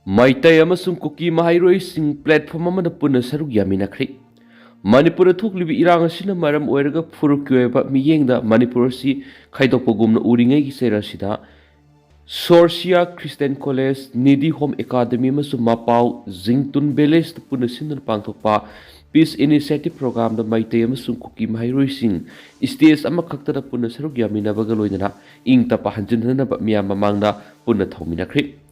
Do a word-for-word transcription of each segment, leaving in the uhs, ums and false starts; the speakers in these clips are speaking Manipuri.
ꯃꯩꯇꯩ ꯑꯃꯁꯨꯡ ꯀꯨꯀꯤ ꯃꯍꯩꯔꯣꯏꯁꯤꯡ platform ꯑꯃꯗ ꯄꯨꯟꯅ ꯁꯔꯨꯛ ꯌꯥꯃꯤꯟꯅꯈ꯭ꯔꯦ꯫ ꯃꯅꯤꯄꯨꯔꯗ ꯊꯣꯛꯂꯤꯕ ꯏꯔꯥꯡ ꯑꯁꯤꯅ ꯃꯔꯝ ꯑꯣꯏꯔꯒ ꯐꯨꯔꯨꯞꯀꯤ ꯑꯣꯏꯕ ꯃꯤꯠꯌꯦꯡꯗ ꯃꯅꯤꯄꯨꯔ ꯑꯁꯤ ꯈꯥꯏꯗꯣꯛꯄꯒꯨꯝꯅ ꯎꯔꯤꯉꯩꯒꯤ ꯆꯩꯔꯛ ꯑꯁꯤꯗ ꯁꯣꯔꯁꯤꯌꯥ Christian College, ꯅꯤꯗꯤ Home Academy ꯑꯃꯁꯨꯡ ꯃꯄꯥꯎ ꯖꯤꯡꯇꯨꯟ Villageꯇ ꯄꯨꯟꯅ ꯁꯤꯟꯗꯨꯅ ꯄꯥꯡꯊꯣꯛꯄ Peace Initiative Programꯗ ꯃꯩꯇꯩ ꯑꯃꯁꯨꯡ ꯀꯨꯀꯤ ꯃꯍꯩꯔꯣꯏꯁꯤꯡ stage ꯑꯃꯈꯛꯇꯗ ꯄꯨꯟꯅ ꯁꯔꯨꯛ ꯌꯥꯃꯤꯟꯅꯕꯒ ꯂꯣꯏꯅꯅ ꯏꯪ ꯇꯞꯄ ꯍꯟꯖꯤꯟꯅꯅꯕ ꯃꯤꯌꯥꯝ ꯃꯃꯥꯡꯗ ꯄꯨꯟꯅ ꯊꯧꯃꯤꯟꯅꯈ꯭ꯔꯦ꯫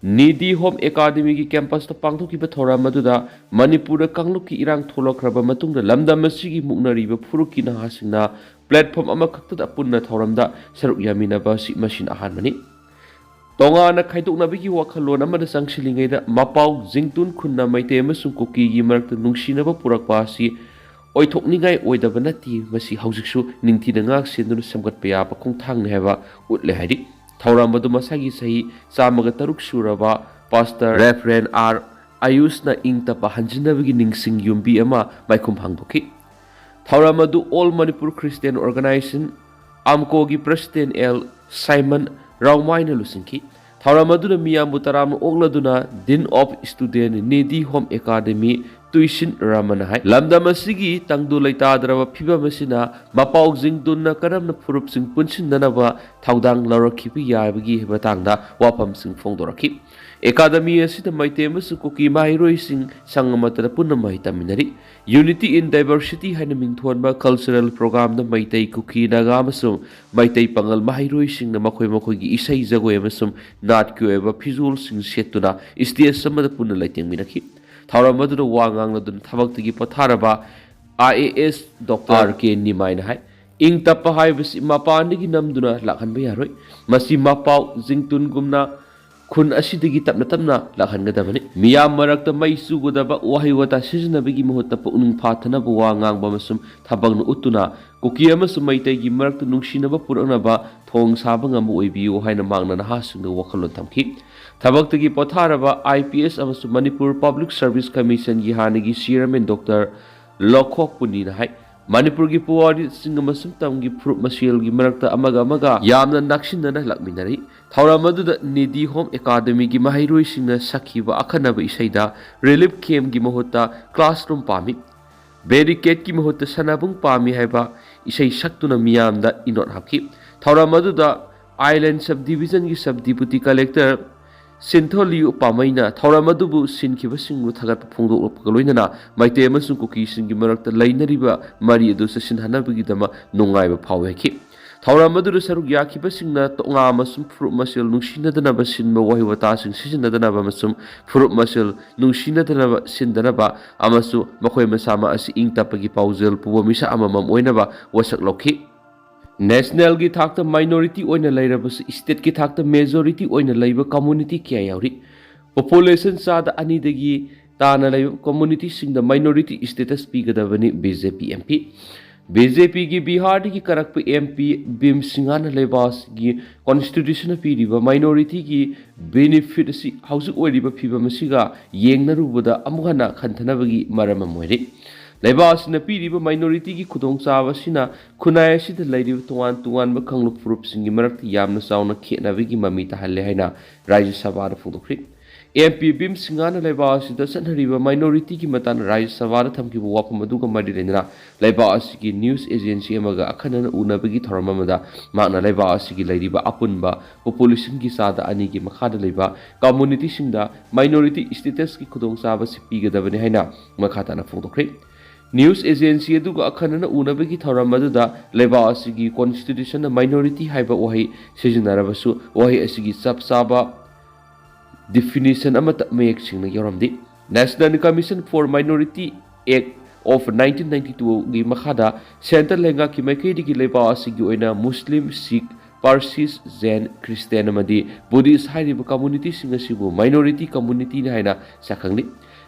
ꯅꯤꯗꯤ Home Academyꯒꯤ campusꯇ ꯄꯥꯡꯊꯣꯛꯈꯤꯕ ꯊꯧꯔꯝ ꯑꯗꯨꯗ ꯃꯅꯤꯄꯨꯔꯗ ꯀꯥꯡꯂꯨꯞꯀꯤ ꯏꯔꯥꯡ ꯊꯣꯛꯂꯛꯈ꯭ꯔꯕ ꯃꯇꯨꯡꯗ ꯂꯝꯗꯝ ꯑꯁꯤꯒꯤ ꯃꯨꯛꯅꯔꯤꯕ ꯐꯨꯔꯨꯞꯀꯤ ꯅꯍꯥꯁꯤꯡꯅ platform ꯑꯃꯈꯛꯇꯗ ꯑꯄꯨꯟꯅ ꯊꯧꯔꯝꯗ ꯁꯔꯨꯛ ꯌꯥꯃꯤꯟꯅꯕ ꯑꯁꯤ ꯃꯁꯤꯅ ꯑꯍꯥꯟꯕꯅꯤ꯫ ꯇꯣꯉꯥꯟꯅ ꯈꯥꯏꯗꯣꯛꯅꯕꯒꯤ ꯋꯥꯈꯜꯂꯣꯟ ꯑꯃꯗ ꯆꯪꯁꯤꯜꯂꯤꯉꯩꯗ ꯃꯄꯥꯎ ꯖꯤꯡꯇꯨꯟ ꯈꯨꯟꯅ ꯃꯩꯇꯩ ꯑꯃꯁꯨꯡ ꯀꯨꯀꯤꯒꯤ ꯃꯔꯛꯇ ꯅꯨꯡꯁꯤꯅꯕ ꯄꯨꯔꯛꯄ ꯑꯁꯤ ꯑꯣꯏꯊꯣꯛꯅꯤꯡꯉꯥꯏ ꯑꯣꯏꯗꯕ ꯅꯠꯇꯦ, ꯃꯁꯤ ꯍꯧꯖꯤꯛꯁꯨ ꯅꯤꯡꯊꯤꯅ ꯉꯥꯛ ꯁꯦꯟꯗꯨꯅ ꯁꯦꯝꯒꯠꯄ ꯌꯥꯕ ꯈꯣꯡꯊꯥꯡꯅꯤ ꯍꯥꯏꯕ ꯎꯠꯂꯦ ꯍꯥꯏꯔꯤ꯫ ꯊꯧꯔꯝ ꯑꯗꯨ ꯃꯁꯥꯒꯤ ꯆꯍꯤ ꯆꯥꯝꯃꯒ ꯇꯔꯨꯛ ꯁꯨꯔꯕ Pastor Reverend R ꯑꯌꯨꯁꯅ ꯏꯪ ꯇꯞꯄ ꯍꯟꯖꯤꯟꯅꯕꯒꯤ ꯅꯤꯡꯁꯤꯡ ꯌꯨꯝꯕꯤ ꯑꯃ ꯃꯥꯏꯈꯨꯝ ꯍꯥꯡꯗꯣꯛꯈꯤ꯫ ꯊꯧꯔꯝ ꯑꯗꯨ All Manipur Christian Organization, AMCOꯒꯤ President L ꯁꯥꯏꯃꯟ ꯔꯥꯎꯃꯥꯏꯅ ꯂꯨꯆꯤꯡꯈꯤ꯫ ꯊꯧꯔꯝ ꯑꯗꯨꯗ ꯃꯤꯌꯥꯝꯕꯨ ꯇꯔꯥꯝꯅ ꯑꯣꯛꯂꯗꯨꯅ Dean of Student, ꯅꯤꯗꯤ Home Academy, ꯇꯨꯏꯁꯤꯟ ꯔꯥꯃꯟꯅ ꯍꯥꯏ, ꯂꯝꯗꯝ ꯑꯁꯤꯒꯤ ꯇꯪꯗꯨ ꯂꯩꯇꯥꯗ꯭ꯔꯕ ꯐꯤꯕꯝ ꯑꯁꯤꯅ ꯃꯄꯥꯎ ꯖꯤꯡꯇꯨꯟꯅ ꯀꯔꯝꯅ ꯐꯨꯔꯨꯞꯁꯤꯡ ꯄꯨꯟꯁꯤꯟꯅꯅꯕ ꯊꯧꯗꯥꯡ ꯂꯧꯔꯛꯈꯤꯕ ꯌꯥꯕꯒꯤ ꯃꯇꯥꯡꯗ ꯋꯥꯐꯝꯁꯤꯡ ꯐꯣꯡꯗꯣꯔꯛꯈꯤ꯫ Academy ꯑꯁꯤꯗ ꯃꯩꯇꯩ ꯑꯃꯁꯨꯡ ꯀꯨꯀꯤ ꯃꯍꯩꯔꯣꯏꯁꯤꯡ ꯁꯪ ꯑꯃꯠꯇꯗ ꯄꯨꯟꯅ ꯃꯍꯩ ꯇꯝꯃꯤꯟꯅꯔꯤ꯫ Unity in Diversity ꯍꯥꯏꯅ ꯃꯤꯡꯊꯣꯟꯕ cultural programꯗ ꯃꯩꯇꯩ, ꯀꯨꯀꯤ, ꯅꯥꯒꯥ ꯑꯃꯁꯨꯡ ꯃꯩꯇꯩ ꯄꯥꯉꯜ ꯃꯍꯩꯔꯣꯏꯁꯤꯡꯅ ꯃꯈꯣꯏ ꯃꯈꯣꯏꯒꯤ ꯏꯁꯩ, ꯖꯒꯣꯏ ꯑꯃꯁꯨꯡ ꯅꯥꯠꯀꯤ ꯑꯣꯏꯕ ꯐꯤꯖꯣꯜꯁꯤꯡ ꯁꯦꯠꯇꯨꯅ stage ꯑꯃꯗ ꯄꯨꯟꯅ ꯂꯩꯇꯦꯡꯃꯤꯟꯅꯈꯤ꯫ ꯊꯧꯔꯝ ꯑꯗꯨꯗ ꯋꯥ ꯉꯥꯡꯂꯗꯨꯅ ꯊꯕꯛꯇꯒꯤ ꯄꯣꯊꯥꯔꯕ IAS Doctor R K ꯅꯤꯃꯥꯏꯅ ꯍꯥꯏ, ꯏꯪ ꯇꯞꯄ ꯍꯥꯏꯕꯁꯤ ꯃꯄꯥꯟꯗꯒꯤ ꯅꯝꯗꯨꯅ ꯂꯥꯛꯍꯟꯕ ꯌꯥꯔꯣꯏ꯫ ꯃꯁꯤ ꯃꯄꯥꯎ ꯖꯤꯡꯇꯨꯟꯒꯨꯝꯅ ꯈꯨꯟ ꯑꯁꯤꯗꯒꯤ ꯇꯞꯅ ꯇꯞꯅ ꯂꯥꯛꯍꯟꯒꯗꯕꯅꯤ꯫ ꯃꯤꯌꯥꯝ ꯃꯔꯛꯇ ꯃꯩ ꯆꯨꯒꯗꯕ ꯋꯥꯍꯩ ꯋꯥꯇꯥ ꯁꯤꯖꯤꯟꯅꯕꯒꯤ ꯃꯍꯨꯠꯇ ꯄꯨꯛꯅꯤꯡ ꯐꯥꯊꯅꯕ ꯋꯥ ꯉꯥꯡꯕ ꯑꯃꯁꯨꯡ ꯊꯕꯛꯅ ꯎꯠꯇꯨꯅ ꯀꯨꯀꯤ ꯑꯃꯁꯨꯡ ꯃꯩꯇꯩꯒꯤ ꯃꯔꯛꯇ ꯅꯨꯡꯁꯤꯅꯕ ꯄꯨꯔꯛꯅꯕ ꯊꯣꯡ ꯁꯥꯕ ꯉꯝꯕ ꯑꯣꯏꯕꯤꯌꯨ ꯍꯥꯏꯅ ꯃꯍꯥꯛꯅ ꯅꯍꯥꯁꯤꯡꯗ ꯋꯥꯈꯜꯂꯣꯟ ꯊꯝꯈꯤ꯫ ꯊꯕꯛꯇꯒꯤ ꯄꯣꯊꯥꯔꯕ IPS ꯑꯃꯁꯨꯡ Manipur Public Service Commissionꯒꯤ ꯍꯥꯟꯅꯒꯤ chairman Doctor ꯂꯣꯈꯣꯛ ꯄꯨꯅꯤꯅ ꯍꯥꯏ, ꯃꯅꯤꯄꯨꯔꯒꯤ ꯄꯨꯋꯥꯔꯤꯁꯤꯡ ꯑꯃꯁꯨꯡ ꯇꯝꯒꯤ ꯐꯨꯔꯨꯞ ꯃꯁꯦꯜꯒꯤ ꯃꯔꯛꯇ ꯑꯃꯒ ꯑꯃꯒ ꯌꯥꯝꯅ ꯅꯛꯁꯤꯟꯅꯅ ꯂꯥꯛꯃꯤꯟꯅꯔꯤ꯫ ꯊꯧꯔꯝ ꯑꯗꯨꯗ ꯅꯤꯗꯤ ꯍꯣꯝ ꯑꯦꯀꯥꯗꯃꯤꯒꯤ ꯃꯍꯩꯔꯣꯏꯁꯤꯡꯅ ꯁꯛꯈꯤꯕ ꯑꯈꯟꯅꯕ ꯏꯁꯩꯗ ꯔꯤꯂꯤꯐ ꯀꯦꯝꯒꯤ ꯃꯍꯨꯠꯇ ꯀ꯭ꯂꯥꯁꯔꯨꯝ ꯄꯥꯝꯃꯤ, ꯕꯦꯔꯤꯀꯦꯗꯀꯤ ꯃꯍꯨꯠꯇ ꯁꯥꯟꯅꯕꯨꯡ ꯄꯥꯝꯃꯤ ꯍꯥꯏꯕ ꯏꯁꯩ ꯁꯛꯇꯨꯅ ꯃꯤꯌꯥꯝꯗ ꯏꯅꯣꯠ ꯍꯥꯞꯈꯤ꯫ ꯊꯧꯔꯝ ꯑꯗꯨꯗ ꯑꯥꯏꯂꯦꯟ ꯁꯕ ꯗꯤꯕꯤꯖꯟꯒꯤ ꯁꯕ ꯗꯤꯄꯨꯇꯤ ꯀꯂꯦꯛꯇꯔ ꯁꯤꯟꯊꯣꯂꯤꯌꯨ ꯄꯥꯃꯩꯅ ꯊꯧꯔꯝ ꯑꯗꯨꯕꯨ ꯁꯤꯟꯈꯤꯕꯁꯤꯡꯕꯨ ꯊꯥꯒꯠꯄ ꯐꯣꯡꯗꯣꯛꯂꯛꯄꯒ ꯂꯣꯏꯅꯅ ꯃꯩꯇꯩ ꯑꯃꯁꯨꯡ ꯀꯨꯀꯤꯁꯤꯡꯒꯤ ꯃꯔꯛꯇ ꯂꯩꯅꯔꯤꯕ ꯃꯔꯤ ꯑꯗꯨ ꯆꯦꯠꯁꯤꯟꯍꯟꯅꯕꯒꯤꯗꯃꯛ ꯅꯨꯡꯉꯥꯏꯕ ꯐꯥꯎꯏ ꯍꯥꯏꯈꯤ꯫ ꯊꯧꯔꯝ ꯑꯗꯨꯗ ꯁꯔꯨꯛ ꯌꯥꯈꯤꯕꯁꯤꯡꯅ ꯇꯣꯉꯥ ꯑꯃꯁꯨꯡ ꯐꯨꯔꯨꯞ ꯃꯁꯦꯜ ꯅꯨꯡꯁꯤꯅꯗꯅꯕ ꯁꯤꯟꯕ ꯋꯥꯍꯩ ꯋꯥꯇꯥꯁꯤꯡ ꯁꯤꯖꯤꯟꯅꯗꯅꯕ ꯑꯃꯁꯨꯡ ꯐꯨꯔꯨꯞ ꯃꯁꯦꯜ ꯅꯨꯡꯁꯤꯅꯗꯅꯕ ꯁꯤꯟꯗꯅꯕ ꯑꯃꯁꯨꯡ ꯃꯈꯣꯏ ꯃꯁꯥꯃꯛ ꯑꯁꯤ ꯏꯪ ꯇꯞꯄꯒꯤ ꯄꯥꯎꯖꯦꯜ ꯄꯨꯕ ꯃꯤꯁꯛ ꯑꯃꯃꯝ ꯑꯣꯏꯅꯕ ꯋꯥꯁꯛ ꯂꯧꯈꯤ꯫ ꯅꯦꯁꯅꯦꯜꯒꯤ ꯊꯥꯛꯇ ꯃꯥꯏꯅꯣꯔꯤꯇꯤ ꯑꯣꯏꯅ ꯂꯩꯔꯕꯁꯨ ꯁ꯭ꯇꯦꯠꯀꯤ ꯊꯥꯛꯇ ꯃꯦꯖꯣꯔꯤꯇꯤ ꯑꯣꯏꯅ ꯂꯩꯕ ꯀꯝꯃꯨꯅꯤꯇꯤ ꯀꯌꯥ ꯌꯥꯎꯔꯤ꯫ ꯄꯣꯄꯨꯂꯦꯁꯟ ꯆꯥꯗ ꯑꯅꯤꯗꯒꯤ ꯇꯥꯅ ꯂꯩꯕ ꯀꯝꯃꯨꯅꯤꯇꯤꯁꯤꯡꯗ ꯃꯥꯏꯅꯣꯔꯤꯇꯤ ꯁ꯭ꯇꯦꯇꯁ ꯄꯤꯒꯗꯕꯅꯤ B J P M P. B J ꯄꯤꯒꯤ ꯕꯤꯍꯥꯔꯗꯒꯤ ꯀꯥꯔꯛꯄ ꯑꯦꯝ ꯄꯤ ꯚꯤꯝ ꯁꯤꯡꯍꯥꯅ ꯂꯩꯕꯥꯛ ꯑꯁꯤꯒꯤ ꯀꯣꯟꯁꯇꯤꯇ꯭ꯌꯨꯁꯟꯅ ꯄꯤꯔꯤꯕ ꯃꯥꯏꯅꯣꯔꯤꯇꯤꯒꯤ ꯕꯦꯅꯤꯐꯤꯠ ꯑꯁꯤ ꯍꯧꯖꯤꯛ ꯑꯣꯏꯔꯤꯕ ꯐꯤꯕꯝ ꯑꯁꯤꯒ ꯌꯦꯡꯅꯔꯨꯕꯗ ꯑꯃꯨꯛ ꯍꯟꯅ ꯈꯟꯊꯅꯕꯒꯤ ꯃꯔꯝ ꯑꯃ ꯑꯣꯏꯔꯤ꯫ ꯂꯩꯕꯥꯛ ꯑꯁꯤꯅ ꯄꯤꯔꯤꯕ ꯃꯥꯏꯅꯣꯔꯤꯇꯤꯒꯤ ꯈꯨꯗꯣꯡꯆꯥꯕ ꯑꯁꯤꯅ ꯈꯨꯟꯅꯥꯏ ꯑꯁꯤꯗ ꯂꯩꯔꯤꯕ ꯇꯣꯉꯥꯟ ꯇꯣꯉꯥꯟꯕ ꯀꯥꯡꯂꯨꯞ ꯐꯨꯔꯨꯞꯁꯤꯡꯒꯤ ꯃꯔꯛꯇ ꯌꯥꯝꯅ ꯆꯥꯎꯅ ꯈꯦꯠꯅꯕꯒꯤ ꯃꯃꯤ ꯇꯥꯍꯜꯂꯦ ꯍꯥꯏꯅ ꯔꯥꯖ꯭ꯌ ꯁꯚꯥꯗ ꯐꯣꯡꯗꯣꯛꯈ꯭ꯔꯤ꯫ ꯑꯦꯝ ꯄꯤ ꯚꯤꯝ ꯁꯤꯡꯍꯥꯅ ꯂꯩꯕꯥꯛ ꯑꯁꯤꯗ ꯆꯠꯅꯔꯤꯕ ꯃꯥꯏꯅꯣꯔꯤꯇꯤꯒꯤ ꯃꯇꯥꯡꯗ ꯔꯥꯖ꯭ꯌ ꯁꯚꯥꯗ ꯊꯝꯈꯤꯕ ꯋꯥꯐꯝ ꯑꯗꯨꯒ ꯃꯔꯤ ꯂꯩꯅꯅ ꯂꯩꯕꯥꯛ ꯑꯁꯤꯒꯤ ꯅ꯭ꯌꯨꯁ ꯑꯦꯖꯦꯟꯁꯤ ꯑꯃꯒ ꯑꯈꯟꯅꯅ ꯎꯅꯕꯒꯤ ꯊꯧꯔꯝ ꯑꯃꯗ ꯃꯍꯥꯛꯅ ꯂꯩꯕꯥꯛ ꯑꯁꯤꯒꯤ ꯂꯩꯔꯤꯕ ꯑꯄꯨꯟꯕ ꯄꯣꯄꯨꯂꯦꯁꯟꯒꯤ ꯆꯥꯗ ꯑꯅꯤꯒꯤ ꯃꯈꯥꯗ ꯂꯩꯕ ꯀꯝꯃꯨꯅꯤꯇꯤꯁꯤꯡꯗ ꯃꯥꯏꯅꯣꯔꯤꯇꯤ ꯁ꯭ꯇꯦꯇꯁꯀꯤ ꯈꯨꯗꯣꯡꯆꯥꯕꯁꯤ ꯄꯤꯒꯗꯕꯅꯤ ꯍꯥꯏꯅ ꯃꯈꯥ ꯇꯥꯅ ꯐꯣꯡꯗꯣꯛꯈ꯭ꯔꯤ꯫ ꯅ꯭ꯌꯨꯁ ꯑꯦꯖꯦꯟꯁꯤ ꯑꯗꯨꯒ ꯑꯈꯟꯅꯅ ꯎꯅꯕꯒꯤ ꯊꯧꯔꯝ ꯑꯗꯨꯗ ꯂꯩꯕꯥꯛ ꯑꯁꯤꯒꯤ ꯀꯣꯟꯁꯇꯤꯇ꯭ꯌꯨꯁꯟꯅ ꯃꯥꯏꯅꯣꯔꯤꯇꯤ ꯍꯥꯏꯕ ꯋꯥꯍꯩ ꯁꯤꯖꯤꯟꯅꯔꯕꯁꯨ, ꯋꯥꯍꯩ ꯑꯁꯤꯒꯤ ꯆꯞ ꯆꯥꯕ ꯗꯤꯐꯤꯅꯤꯁꯟ ꯑꯃꯠꯇ ꯃꯌꯦꯛ ꯁꯦꯡꯅ ꯌꯥꯎꯔꯝꯗꯦ꯫ National Commission for Minority Act of nineteen ninety-twoꯒꯤ ꯃꯈꯥꯗ ꯁꯦꯟꯇ꯭ꯔꯦꯜ ꯂꯩꯉꯥꯛꯀꯤ ꯃꯥꯏꯀꯩꯗꯒꯤ ꯂꯩꯕꯥꯛ ꯑꯁꯤꯒꯤ ꯑꯣꯏꯅ ꯃꯨꯁꯂꯤꯝ, ꯁꯤꯈ, ꯄꯥꯔꯁꯤꯁ, ꯖꯦꯟ, ꯈ꯭ꯔꯤꯁꯇꯤꯌꯥꯟ ꯑꯃꯗꯤ ꯕꯨꯙꯤꯁ ꯍꯥꯏꯔꯤꯕ ꯀꯝꯃꯨꯅꯤꯇꯤꯁꯤꯡ ꯑꯁꯤꯕꯨ ꯃꯥꯏꯅꯣꯔꯤꯇꯤ ꯀꯝꯃꯨꯅꯤꯇꯤꯅꯤ ꯍꯥꯏꯅ ꯁꯛꯈꯪꯂꯤ꯫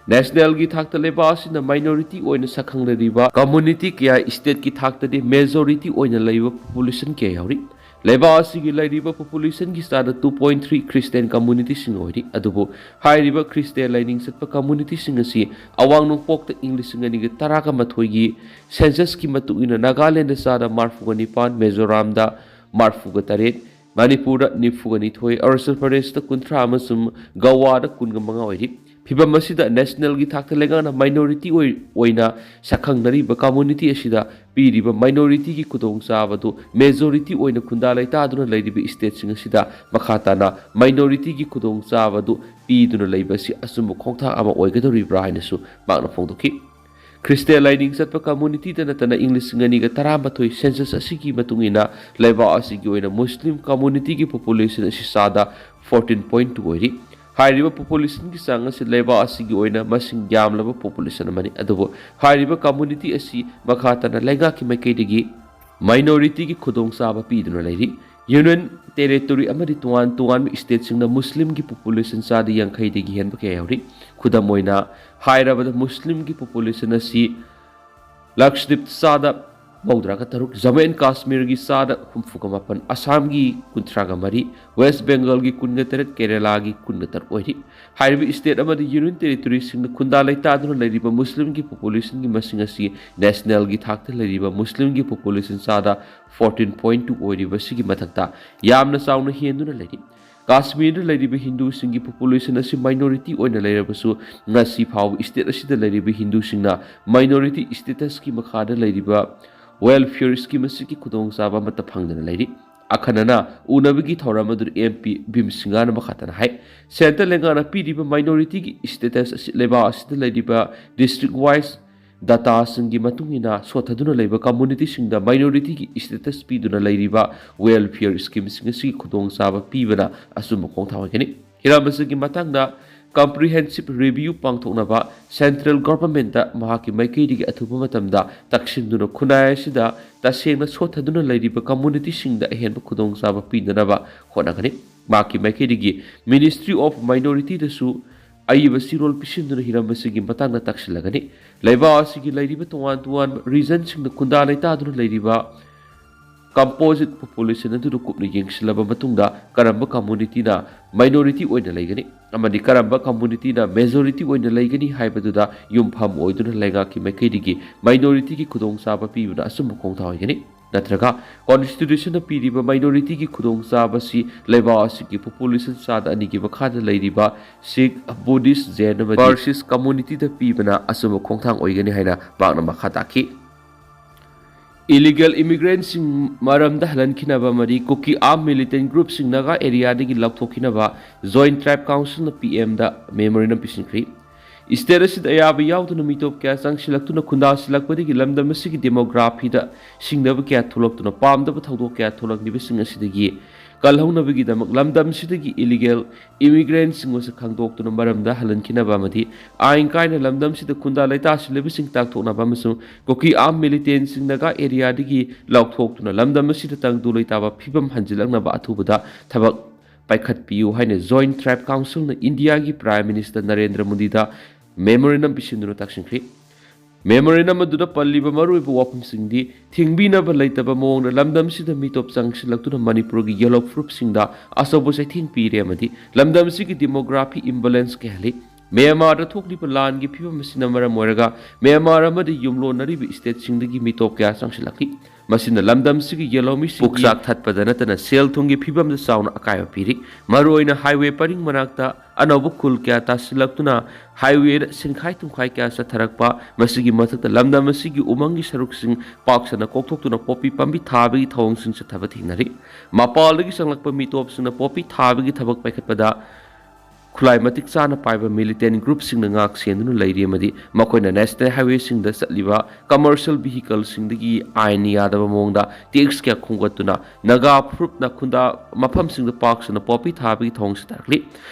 ꯅꯦꯁꯅꯦꯜꯒꯤ ꯊꯥꯛꯇ ꯂꯩꯕꯥꯛ ꯑꯁꯤꯅ ꯃꯥꯏꯅꯣꯔꯤꯇꯤ ꯑꯣꯏꯅ ꯁꯛꯈꯪꯅꯔꯤꯕ ꯀꯝꯃꯨꯅꯤꯇꯤ ꯀꯌꯥ ꯁ꯭ꯇꯦꯠꯀꯤ ꯊꯥꯛꯇꯗꯤ ꯃꯦꯖꯣꯔꯤꯇꯤ ꯑꯣꯏꯅ ꯂꯩꯕ ꯄꯣꯄꯨꯂꯦꯁꯟ ꯀꯌꯥ ꯌꯥꯎꯔꯤ꯫ ꯂꯩꯕꯥꯛ ꯑꯁꯤꯒꯤ ꯂꯩꯔꯤꯕ ꯄꯣꯄꯨꯂꯦꯁꯟꯒꯤ ꯆꯥꯗ ꯇꯨ ꯄꯣꯏꯟ ꯊ꯭ꯔꯤ ꯈ꯭ꯔꯤꯁꯇꯤꯌꯥꯟ ꯀꯝꯃꯨꯅꯤꯇꯤꯁꯤꯡ ꯑꯣꯏꯔꯤ꯫ ꯑꯗꯨꯕꯨ ꯍꯥꯏꯔꯤꯕ ꯈ꯭ꯔꯤꯁꯇꯤꯌꯥꯟ ꯂꯥꯏꯅꯤꯡ ꯆꯠꯄ ꯀꯝꯃꯨꯅꯤꯇꯤꯁꯤꯡ ꯑꯁꯤ ꯑꯋꯥꯡ ꯅꯣꯡꯄꯣꯛꯇ ꯏꯪ ꯂꯤꯁꯤꯡ ꯑꯅꯤꯒ ꯇꯔꯥꯒ ꯃꯥꯊꯣꯏꯒꯤ ꯁꯦꯟꯁꯁꯀꯤ ꯃꯇꯨꯡ ꯏꯟꯅ ꯅꯥꯒꯥꯂꯦꯟꯗ ꯆꯥꯗ ꯃꯔꯐꯨꯒ ꯅꯤꯄꯥꯟ, ꯃꯤꯖꯣꯔꯥꯝꯗ ꯃꯔꯐꯨꯒ ꯇꯔꯦꯠ, ꯃꯅꯤꯄꯨꯔꯗ ꯅꯤꯐꯨꯒ ꯅꯤꯊꯣꯏ, ꯑꯔꯨꯅꯥꯆꯜ ꯄ꯭ꯔꯗꯦꯁꯇ ꯀꯨꯟꯊ꯭ꯔꯥ ꯑꯃꯁꯨꯡ ꯒꯋꯥꯗ ꯀꯨꯟꯒ ꯃꯉꯥ ꯑꯣꯏꯔꯤ꯫ ꯐꯤꯚꯝ ꯑꯁꯤꯗ ꯅꯦꯁꯅꯦꯜꯒꯤ ꯊꯥꯛꯇ ꯂꯩꯉꯥꯛꯅ ꯃꯥꯏꯅꯣꯔꯤꯇꯤ ꯑꯣꯏ-, ꯑꯣꯏꯅ ꯁꯛꯈꯪꯅꯔꯤꯕ ꯀꯝꯃꯨꯅꯤꯇꯤ ꯑꯁꯤꯗ ꯄꯤꯔꯤꯕ ꯃꯥꯏꯅꯣꯔꯤꯇꯤꯒꯤ ꯈꯨꯗꯣꯡꯆꯥꯕꯗꯨ ꯃꯦꯖꯣꯔꯤꯇꯤ ꯑꯣꯏꯅ ꯈꯨꯟꯗꯥ ꯂꯩꯇꯥꯗꯨꯅ ꯂꯩꯔꯤꯕ ꯁ꯭ꯇꯦꯠꯁꯤꯡ ꯑꯁꯤꯗ ꯃꯈꯥ ꯇꯥꯅ ꯃꯥꯏꯅꯣꯔꯤꯇꯤꯒꯤ ꯈꯨꯗꯣꯡꯆꯥꯕꯗꯨ ꯄꯤꯗꯨꯅ ꯂꯩꯕ ꯑꯁꯤ ꯑꯆꯨꯝꯕ ꯈꯣꯡꯊꯥꯡ ꯑꯃ ꯑꯣꯏꯒꯗꯧꯔꯤꯕ꯭ꯔꯥ ꯍꯥꯏꯅꯁꯨ ꯃꯍꯥꯛꯅ ꯐꯣꯡꯗꯣꯛꯈꯤ꯫ ꯈ꯭ꯔꯤꯁꯇꯤꯌꯥꯟ ꯂꯥꯏꯅꯤꯡ ꯆꯠꯄ ꯀꯝꯃꯨꯅꯤꯇꯤꯗ ꯅꯠꯇꯅ ꯏꯪ ꯂꯤꯁꯤꯡ ꯑꯅꯤꯒ ꯇꯔꯥꯃꯥꯊꯣꯏ ꯁꯦꯟꯁꯁ ꯑꯁꯤꯒꯤ ꯃꯇꯨꯡ ꯏꯟꯅ ꯂꯩꯕꯥꯛ ꯑꯁꯤꯒꯤ ꯑꯣꯏꯅ ꯃꯨꯁꯂꯤꯝ ꯀꯝꯃꯨꯅꯤꯇꯤꯒꯤ ꯄꯣꯄꯨꯂꯦꯁꯟ ꯑꯁꯤ ꯆꯥꯗ ꯐꯣꯔꯇꯤꯟ ꯄꯣꯏꯟ ꯇꯨ ꯑꯣꯏꯔꯤ꯫ ꯍꯥꯏꯔꯤꯕ ꯄꯣꯄꯨꯂꯦꯁꯟꯒꯤ ꯆꯥꯡ ꯑꯁꯤ ꯂꯩꯕꯥꯛ ꯑꯁꯤꯒꯤ ꯑꯣꯏꯅ ꯃꯁꯤꯡ ꯌꯥꯝꯂꯕ ꯄꯣꯄꯨꯂꯦꯁꯟ ꯑꯃꯅꯤ꯫ ꯑꯗꯨꯕꯨ ꯍꯥꯏꯔꯤꯕ ꯀꯝꯃꯨꯅꯤꯇꯤ ꯑꯁꯤ ꯃꯈꯥ ꯇꯥꯅ ꯂꯩꯉꯥꯛꯀꯤ ꯃꯥꯏꯀꯩꯗꯒꯤ ꯃꯥꯏꯅꯣꯔꯤꯇꯤꯒꯤ ꯈꯨꯗꯣꯡꯆꯥꯕ ꯄꯤꯗꯨꯅ ꯂꯩꯔꯤ꯫ ꯌꯨꯅꯤꯌꯟ ꯇꯦꯔꯤꯇꯣꯔꯤ ꯑꯃꯗꯤ ꯇꯣꯉꯥꯟ ꯇꯣꯉꯥꯟꯕ ꯁ꯭ꯇꯦꯠꯁꯤꯡꯗ ꯃꯨꯁꯂꯤꯝꯒꯤ ꯄꯣꯄꯨꯂꯦꯁꯟ ꯆꯥꯗ ꯌꯥꯡꯈꯩꯗꯒꯤ ꯍꯦꯟꯕ ꯀꯌꯥ ꯌꯥꯎꯔꯤ꯫ ꯈꯨꯗꯝ ꯑꯣꯏꯅ ꯍꯥꯏꯔꯕꯗ ꯃꯨꯁꯂꯤꯝꯒꯤ ꯄꯣꯄꯨꯂꯦꯁꯟ ꯑꯁꯤ ꯂꯛꯁꯗꯤꯞ ꯆꯥꯗ ꯃꯧꯗ꯭ꯔꯥꯒ ꯇꯔꯨꯛ, ꯖꯝꯃꯨ ꯑꯦꯟ ꯀꯥꯁꯃꯤꯔꯒꯤ ꯆꯥꯗ ꯍꯨꯝꯐꯨꯒ ꯃꯥꯄꯟ, ꯑꯁꯥꯝꯒꯤ ꯀꯨꯟꯊ꯭ꯔꯥꯒ ꯃꯔꯤ, ꯋꯦꯁ ꯕꯦꯡꯒꯜꯒꯤ ꯀꯨꯟꯒ ꯇꯔꯦꯠ, ꯀꯦꯔꯦꯂꯥꯒꯤ ꯀꯨꯟꯒ ꯇꯔꯨꯛ ꯑꯣꯏꯔꯤ꯫ ꯍꯥꯏꯔꯤꯕ ꯁ꯭ꯇꯦꯠ ꯑꯃꯗꯤ ꯌꯨꯅꯤꯌꯟ ꯇꯦꯔꯤꯇꯣꯔꯤꯁꯤꯡꯗ ꯈꯨꯟꯗꯥ ꯂꯩꯇꯥꯗꯨꯅ ꯂꯩꯔꯤꯕ ꯃꯨꯁꯂꯤꯝꯒꯤ ꯄꯣꯄꯨꯂꯦꯁꯟꯒꯤ ꯃꯁꯤꯡ ꯑꯁꯤ ꯅꯦꯁꯅꯦꯜꯒꯤ ꯊꯥꯛꯇ ꯂꯩꯔꯤꯕ ꯃꯨꯁꯂꯤꯝꯒꯤ ꯄꯣꯄꯨꯂꯦꯁꯟ ꯆꯥꯗ ꯐꯣꯔꯇꯤꯟ ꯄꯣꯏꯟ ꯇꯨ ꯑꯣꯏꯔꯤꯕꯁꯤꯒꯤ ꯃꯊꯛꯇ ꯌꯥꯝꯅ ꯆꯥꯎꯅ ꯍꯦꯟꯗꯨꯅ ꯂꯩꯔꯤ꯫ ꯀꯥꯁꯃꯤꯔꯗ ꯂꯩꯔꯤꯕ ꯍꯤꯟꯗꯨꯁꯤꯡꯒꯤ ꯄꯣꯄꯨꯂꯦꯁꯟ ꯑꯁꯤ ꯃꯥꯏꯅꯣꯔꯤꯇꯤ ꯑꯣꯏꯅ ꯂꯩꯔꯕꯁꯨ, ꯉꯁꯤ ꯐꯥꯎꯕ ꯁ꯭ꯇꯦꯠ ꯑꯁꯤꯗ ꯂꯩꯔꯤꯕ ꯍꯤꯟꯗꯨꯁꯤꯡꯅ ꯃꯥꯏꯅꯣꯔꯤꯇꯤ ꯁ꯭ꯇꯦꯇꯁꯀꯤ ꯃꯈꯥꯗ ꯂꯩꯔꯤꯕ ꯋꯦꯜꯐꯤꯌꯔ ꯁ꯭ꯀꯤꯝ ꯑꯁꯤꯒꯤ ꯈꯨꯗꯣꯡꯆꯥꯕ ꯑꯃꯠꯇ ꯐꯪꯗꯅ ꯂꯩꯔꯤ꯫ ꯑꯈꯟꯅꯅ ꯎꯅꯕꯒꯤ ꯊꯧꯔꯝ ꯑꯗꯨꯗ ꯑꯦꯝ ꯄꯤ ꯚꯤꯝ ꯁꯤꯡꯍꯅ ꯃꯈꯥ ꯇꯥꯅ ꯍꯥꯏ, ꯁꯦꯟꯇꯔ ꯂꯩꯉꯥꯛꯅ ꯄꯤꯔꯤꯕ ꯃꯥꯏꯅꯣꯔꯤꯇꯤꯒꯤ ꯁ꯭ꯇꯦꯇꯁ ꯑꯁꯤ ꯂꯩꯕꯥꯛ ꯑꯁꯤꯗ ꯂꯩꯔꯤꯕ ꯗꯤꯁꯇ꯭ꯔꯤꯛ ꯋꯥꯏꯁ ꯗꯇꯥꯁꯤꯡꯒꯤ ꯃꯇꯨꯡ ꯏꯟꯅ ꯁꯣꯠꯊꯗꯨꯅ ꯂꯩꯕ ꯀꯝꯃꯨꯅꯤꯇꯤꯁꯤꯡꯗ ꯃꯥꯏꯅꯣꯔꯤꯇꯤꯒꯤ ꯁ꯭ꯇꯦꯇꯁ ꯄꯤꯗꯨꯅ ꯂꯩꯔꯤꯕ ꯋꯦꯜꯐꯤꯌꯔ ꯁ꯭ꯀꯤꯝꯁꯤꯡ ꯑꯁꯤꯒꯤ ꯈꯨꯗꯣꯡꯆꯥꯕ ꯄꯤꯕꯅ ꯑꯆꯨꯝꯕ ꯈꯣꯡꯊꯥꯡ ꯑꯣꯏꯒꯅꯤ꯫ ꯍꯤꯔꯝ ꯑꯁꯤꯒꯤ ꯃꯇꯥꯡꯗ ꯀꯝꯄ꯭ꯔꯤꯍꯦꯟꯁꯤꯞ ꯔꯤꯚꯤꯌꯨ ꯄꯥꯡꯊꯣꯛꯅꯕ ꯁꯦꯟꯇ꯭ꯔꯦꯜ ꯒꯣꯚꯔꯟꯃꯦꯟꯠꯇ ꯃꯍꯥꯛꯀꯤ ꯃꯥꯏꯀꯩꯗꯒꯤ ꯑꯊꯨꯕ ꯃꯇꯝꯗ ꯇꯛꯁꯤꯟꯗꯨꯅ ꯈꯨꯟꯅꯥꯏ ꯑꯁꯤꯗ ꯇꯁꯦꯡꯅ ꯁꯣꯠꯊꯗꯨꯅ ꯂꯩꯔꯤꯕ ꯀꯝꯃꯨꯅꯤꯇꯤꯁꯤꯡꯗ ꯑꯍꯦꯟꯕ ꯈꯨꯗꯣꯡꯆꯥꯕ ꯄꯤꯅꯅꯕ ꯍꯣꯠꯅꯒꯅꯤ꯫ ꯃꯍꯥꯛꯀꯤ ꯃꯥꯏꯀꯩꯗꯒꯤ ꯃꯤꯅꯤꯁꯇ꯭ꯔꯤ ꯑꯣꯐ ꯃꯥꯏꯅꯣꯔꯤꯇꯤꯗꯁꯨ ꯑꯏꯕ ꯆꯦꯔꯣꯜ ꯄꯤꯁꯤꯟꯗꯨꯅ ꯍꯤꯔꯝ ꯑꯁꯤꯒꯤ ꯃꯇꯥꯡꯗ ꯇꯥꯛꯁꯤꯜꯂꯒꯅꯤ꯫ ꯂꯩꯕꯥꯛ ꯑꯁꯤꯒꯤ ꯂꯩꯔꯤꯕ ꯇꯣꯉꯥꯟ ꯇꯣꯉꯥꯟꯕ ꯔꯤꯖꯟꯁꯤꯡꯗ ꯈꯨꯟꯗꯥ ꯂꯩꯇꯥꯗꯨꯅ ꯂꯩꯔꯤꯕ composite population ꯑꯗꯨꯗ ꯀꯨꯞꯅ ꯌꯦꯡꯁꯤꯜꯂꯕ ꯃꯇꯨꯡꯗ ꯀꯔꯝꯕ communityꯅ minority ꯑꯣꯏꯅ ꯂꯩꯒꯅꯤ ꯑꯃꯗꯤ ꯀꯔꯝꯕ communityꯅ majority ꯑꯣꯏꯅ ꯂꯩꯒꯅꯤ ꯍꯥꯏꯕꯗꯨꯗ ꯌꯨꯝꯐꯝ ꯑꯣꯏꯗꯨꯅ ꯂꯩꯉꯥꯛꯀꯤ ꯃꯥꯏꯀꯩꯗꯒꯤ minorityꯒꯤ ꯈꯨꯗꯣꯡꯆꯥꯕ ꯄꯤꯕꯅ ꯑꯆꯨꯝꯕ ꯈꯣꯡꯊꯥꯡ ꯑꯣꯏꯒꯅꯤ꯫ ꯅꯠꯇ꯭ꯔꯒ constitutionꯅ ꯄꯤꯔꯤꯕ minorityꯒꯤ ꯈꯨꯗꯣꯡꯆꯥꯕꯁꯤ ꯂꯩꯕꯥꯛ ꯑꯁꯤꯒꯤ population ꯆꯥꯗ ꯑꯅꯤꯒꯤ ꯃꯈꯥꯗ ꯂꯩꯔꯤꯕ Sikh, Buddhist, Jain ꯑꯃꯗꯤ versus communityꯗ ꯄꯤꯕꯅ ꯑꯆꯨꯝꯕ ꯈꯣꯡꯊꯥꯡ ꯑꯣꯏꯒꯅꯤ ꯍꯥꯏꯅ ꯃꯍꯥꯛꯅ ꯃꯈꯥ ꯇꯥꯈꯤ꯫ Illegal immigrantꯁꯤꯡ ꯃꯔꯝꯗ ꯍꯜꯍꯟꯈꯤꯅꯕ ꯑꯃꯗꯤ Kuki armed militant groupꯁꯤꯡ Naga areaꯗꯒꯤ ꯂꯧꯊꯣꯛꯈꯤꯅꯕ Joint Tribe Councilꯅ PMꯗ memorandum ꯄꯤꯁꯤꯟꯈ꯭ꯔꯤ꯫ State ꯑꯁꯤꯗ ꯑꯌꯥꯕ ꯌꯥꯎꯗꯅ ꯃꯤꯇꯣꯞ ꯀꯌꯥ ꯆꯪꯁꯤꯜꯂꯛꯇꯨꯅ ꯈꯨꯟꯗꯥꯁꯤꯜꯂꯛꯄꯗꯒꯤ ꯂꯝꯗꯝ ꯑꯁꯤꯒꯤ demographyd ꯁꯤꯡꯅꯕ ꯀꯌꯥ ꯊꯣꯛꯂꯛꯇꯨꯅ ꯄꯥꯝꯗꯕ ꯊꯧꯗꯣꯛ ꯀꯌꯥ ꯊꯣꯛꯂꯛꯂꯤꯕꯁꯤꯡ ꯑꯁꯤꯗꯒꯤ ꯀꯜꯍꯧꯅꯕꯒꯤꯗꯃꯛ ꯂꯝꯗꯝꯁꯤꯗꯒꯤ illegal immigrantꯁꯤꯡ ꯃꯁꯛ ꯈꯪꯗꯣꯛꯇꯨꯅ ꯃꯔꯝꯗ ꯍꯜꯍꯟꯈꯤꯅꯕ ꯑꯃꯗꯤ ꯑꯥꯏꯟ ꯀꯥꯏꯅ ꯂꯝꯗꯝꯁꯤꯗ ꯈꯨꯟꯗꯥ ꯂꯩꯇꯥꯁꯤꯜꯂꯤꯕꯁꯤꯡ ꯇꯥꯛꯊꯣꯛꯅꯕ ꯑꯃꯁꯨꯡ Kuki armed militantꯁꯤꯡ ꯅꯥꯒꯥ areaꯗꯒꯤ ꯂꯧꯊꯣꯛꯇꯨꯅ ꯂꯝꯗꯝ ꯑꯁꯤꯗ ꯇꯪꯗꯨ ꯂꯩꯇꯥꯕ ꯐꯤꯕꯝ ꯍꯟꯖꯤꯜꯂꯛꯅꯕ ꯑꯊꯨꯕꯗ ꯊꯕꯛ ꯄꯥꯏꯈꯠꯄꯤꯌꯨ ꯍꯥꯏꯅ Joint Tribe Councilꯅ ꯏꯟꯗꯤꯌꯥꯒꯤ Prime Minister Narendra ꯃꯣꯗꯤꯗ memorandum ꯄꯤꯁꯤꯟꯗꯨꯅ ꯇꯥꯛꯁꯤꯟꯈ꯭ꯔꯤ꯫ Memorandum ꯑꯗꯨꯗ ꯄꯜꯂꯤꯕ ꯃꯔꯨꯑꯣꯏꯕ ꯋꯥꯐꯝꯁꯤꯡꯗꯤ ꯊꯤꯡꯕꯤꯅꯕ ꯂꯩꯇꯕ ꯃꯑꯣꯡꯗ ꯂꯝꯗꯝꯁꯤꯗ ꯃꯤꯇꯣꯞ ꯆꯪꯁꯤꯜꯂꯛꯇꯨꯅ ꯃꯅꯤꯄꯨꯔꯒꯤ ꯌꯦꯜꯍꯧ ꯐꯨꯔꯨꯞꯁꯤꯡꯗ ꯑꯆꯧꯕ ꯆꯩꯊꯦꯡ ꯄꯤꯔꯦ ꯑꯃꯗꯤ ꯂꯝꯗꯝꯁꯤꯒꯤ demography imbalance ꯀꯌꯥ ꯂꯩ꯫ ꯃ꯭ꯌꯥꯟꯃꯥꯔꯗ ꯊꯣꯛꯂꯤꯕ ꯂꯥꯟꯒꯤ ꯐꯤꯕꯝ ꯑꯁꯤꯅ ꯃꯔꯝ ꯑꯣꯏꯔꯒ ꯃ꯭ꯌꯥꯟꯃꯥꯔ ꯑꯃꯗꯤ ꯌꯨꯝꯂꯣꯟꯅꯔꯤꯕ stateꯁꯤꯡꯗꯒꯤ ꯃꯤꯇꯣꯞ ꯀꯌꯥ ꯆꯪꯁꯤꯜꯂꯛꯂꯤ꯫ ꯃꯁꯤꯅ ꯂꯝꯗꯝꯁꯤꯒꯤ ꯌꯦꯜꯍꯧꯃꯤꯁꯤꯡꯒꯤ ꯄꯨꯛꯆꯥꯛ ꯊꯠꯄꯗ ꯅꯠꯇꯅ ꯁꯦꯜ ꯊꯨꯝꯒꯤ ꯐꯤꯕꯝꯗ ꯆꯥꯎꯅ ꯑꯀꯥꯏꯕ ꯄꯤꯔꯤ꯫ ꯃꯔꯨꯑꯣꯏꯅ highway ꯄꯔꯤꯡ ꯃꯅꯥꯛꯇ ꯑꯅꯧꯕ ꯈꯨꯜ ꯀꯌꯥ ꯇꯥꯁꯤꯜꯂꯛꯇꯨꯅ highwayꯗ ꯁꯤꯟꯈꯥꯏ ꯇꯨꯝꯈꯥꯏ ꯀꯌꯥ ꯆꯠꯊꯔꯛꯄ, ꯃꯁꯤꯒꯤ ꯃꯊꯛꯇ ꯂꯝꯗꯝ ꯑꯁꯤꯒꯤ ꯎꯃꯪꯒꯤ ꯁꯔꯨꯛꯁꯤꯡ ꯄꯥꯛ ꯁꯟꯅ ꯀꯣꯛꯊꯣꯛꯇꯨꯅ ꯄꯣꯄꯤ ꯄꯥꯝꯕꯤ ꯊꯥꯕꯒꯤ ꯊꯧꯑꯣꯡꯁꯤꯡ ꯆꯠꯊꯕ ꯊꯦꯡꯅꯔꯤ꯫ ꯃꯄꯥꯟꯗꯒꯤ ꯆꯪꯂꯛꯄ ꯃꯤꯇꯣꯞꯁꯤꯡꯅ ꯄꯣꯄꯤ ꯊꯥꯕꯒꯤ ꯊꯕꯛ ꯄꯥꯏꯈꯠꯄꯗ ꯈꯨꯠꯂꯥꯏ ꯃꯇꯤꯛ ꯆꯥꯅ ꯄꯥꯏꯕ militant groupꯁꯤꯡꯅ ꯉꯥꯛ ꯁꯦꯟꯗꯨꯅ ꯂꯩꯔꯤ ꯑꯃꯗꯤ ꯃꯈꯣꯏꯅ national highwayꯁꯤꯡꯗ ꯆꯠꯂꯤꯕ commercial vehicleꯁꯤꯡꯗꯒꯤ ꯑꯥꯏꯟ ꯌꯥꯗꯕ ꯃꯑꯣꯡꯗ tax ꯀꯌꯥ ꯈꯣꯝꯒꯠꯇꯨꯅ ꯅꯥꯒꯥ ꯐꯨꯔꯨꯞꯅ ꯈꯨꯟꯗꯥ ꯃꯐꯝꯁꯤꯡꯗ ꯄꯥꯛ ꯁꯟꯅ ꯄꯣꯄꯤ ꯊꯥꯕꯒꯤ ꯊꯧꯑꯣꯡ ꯆꯠꯊꯔꯛꯂꯤ꯫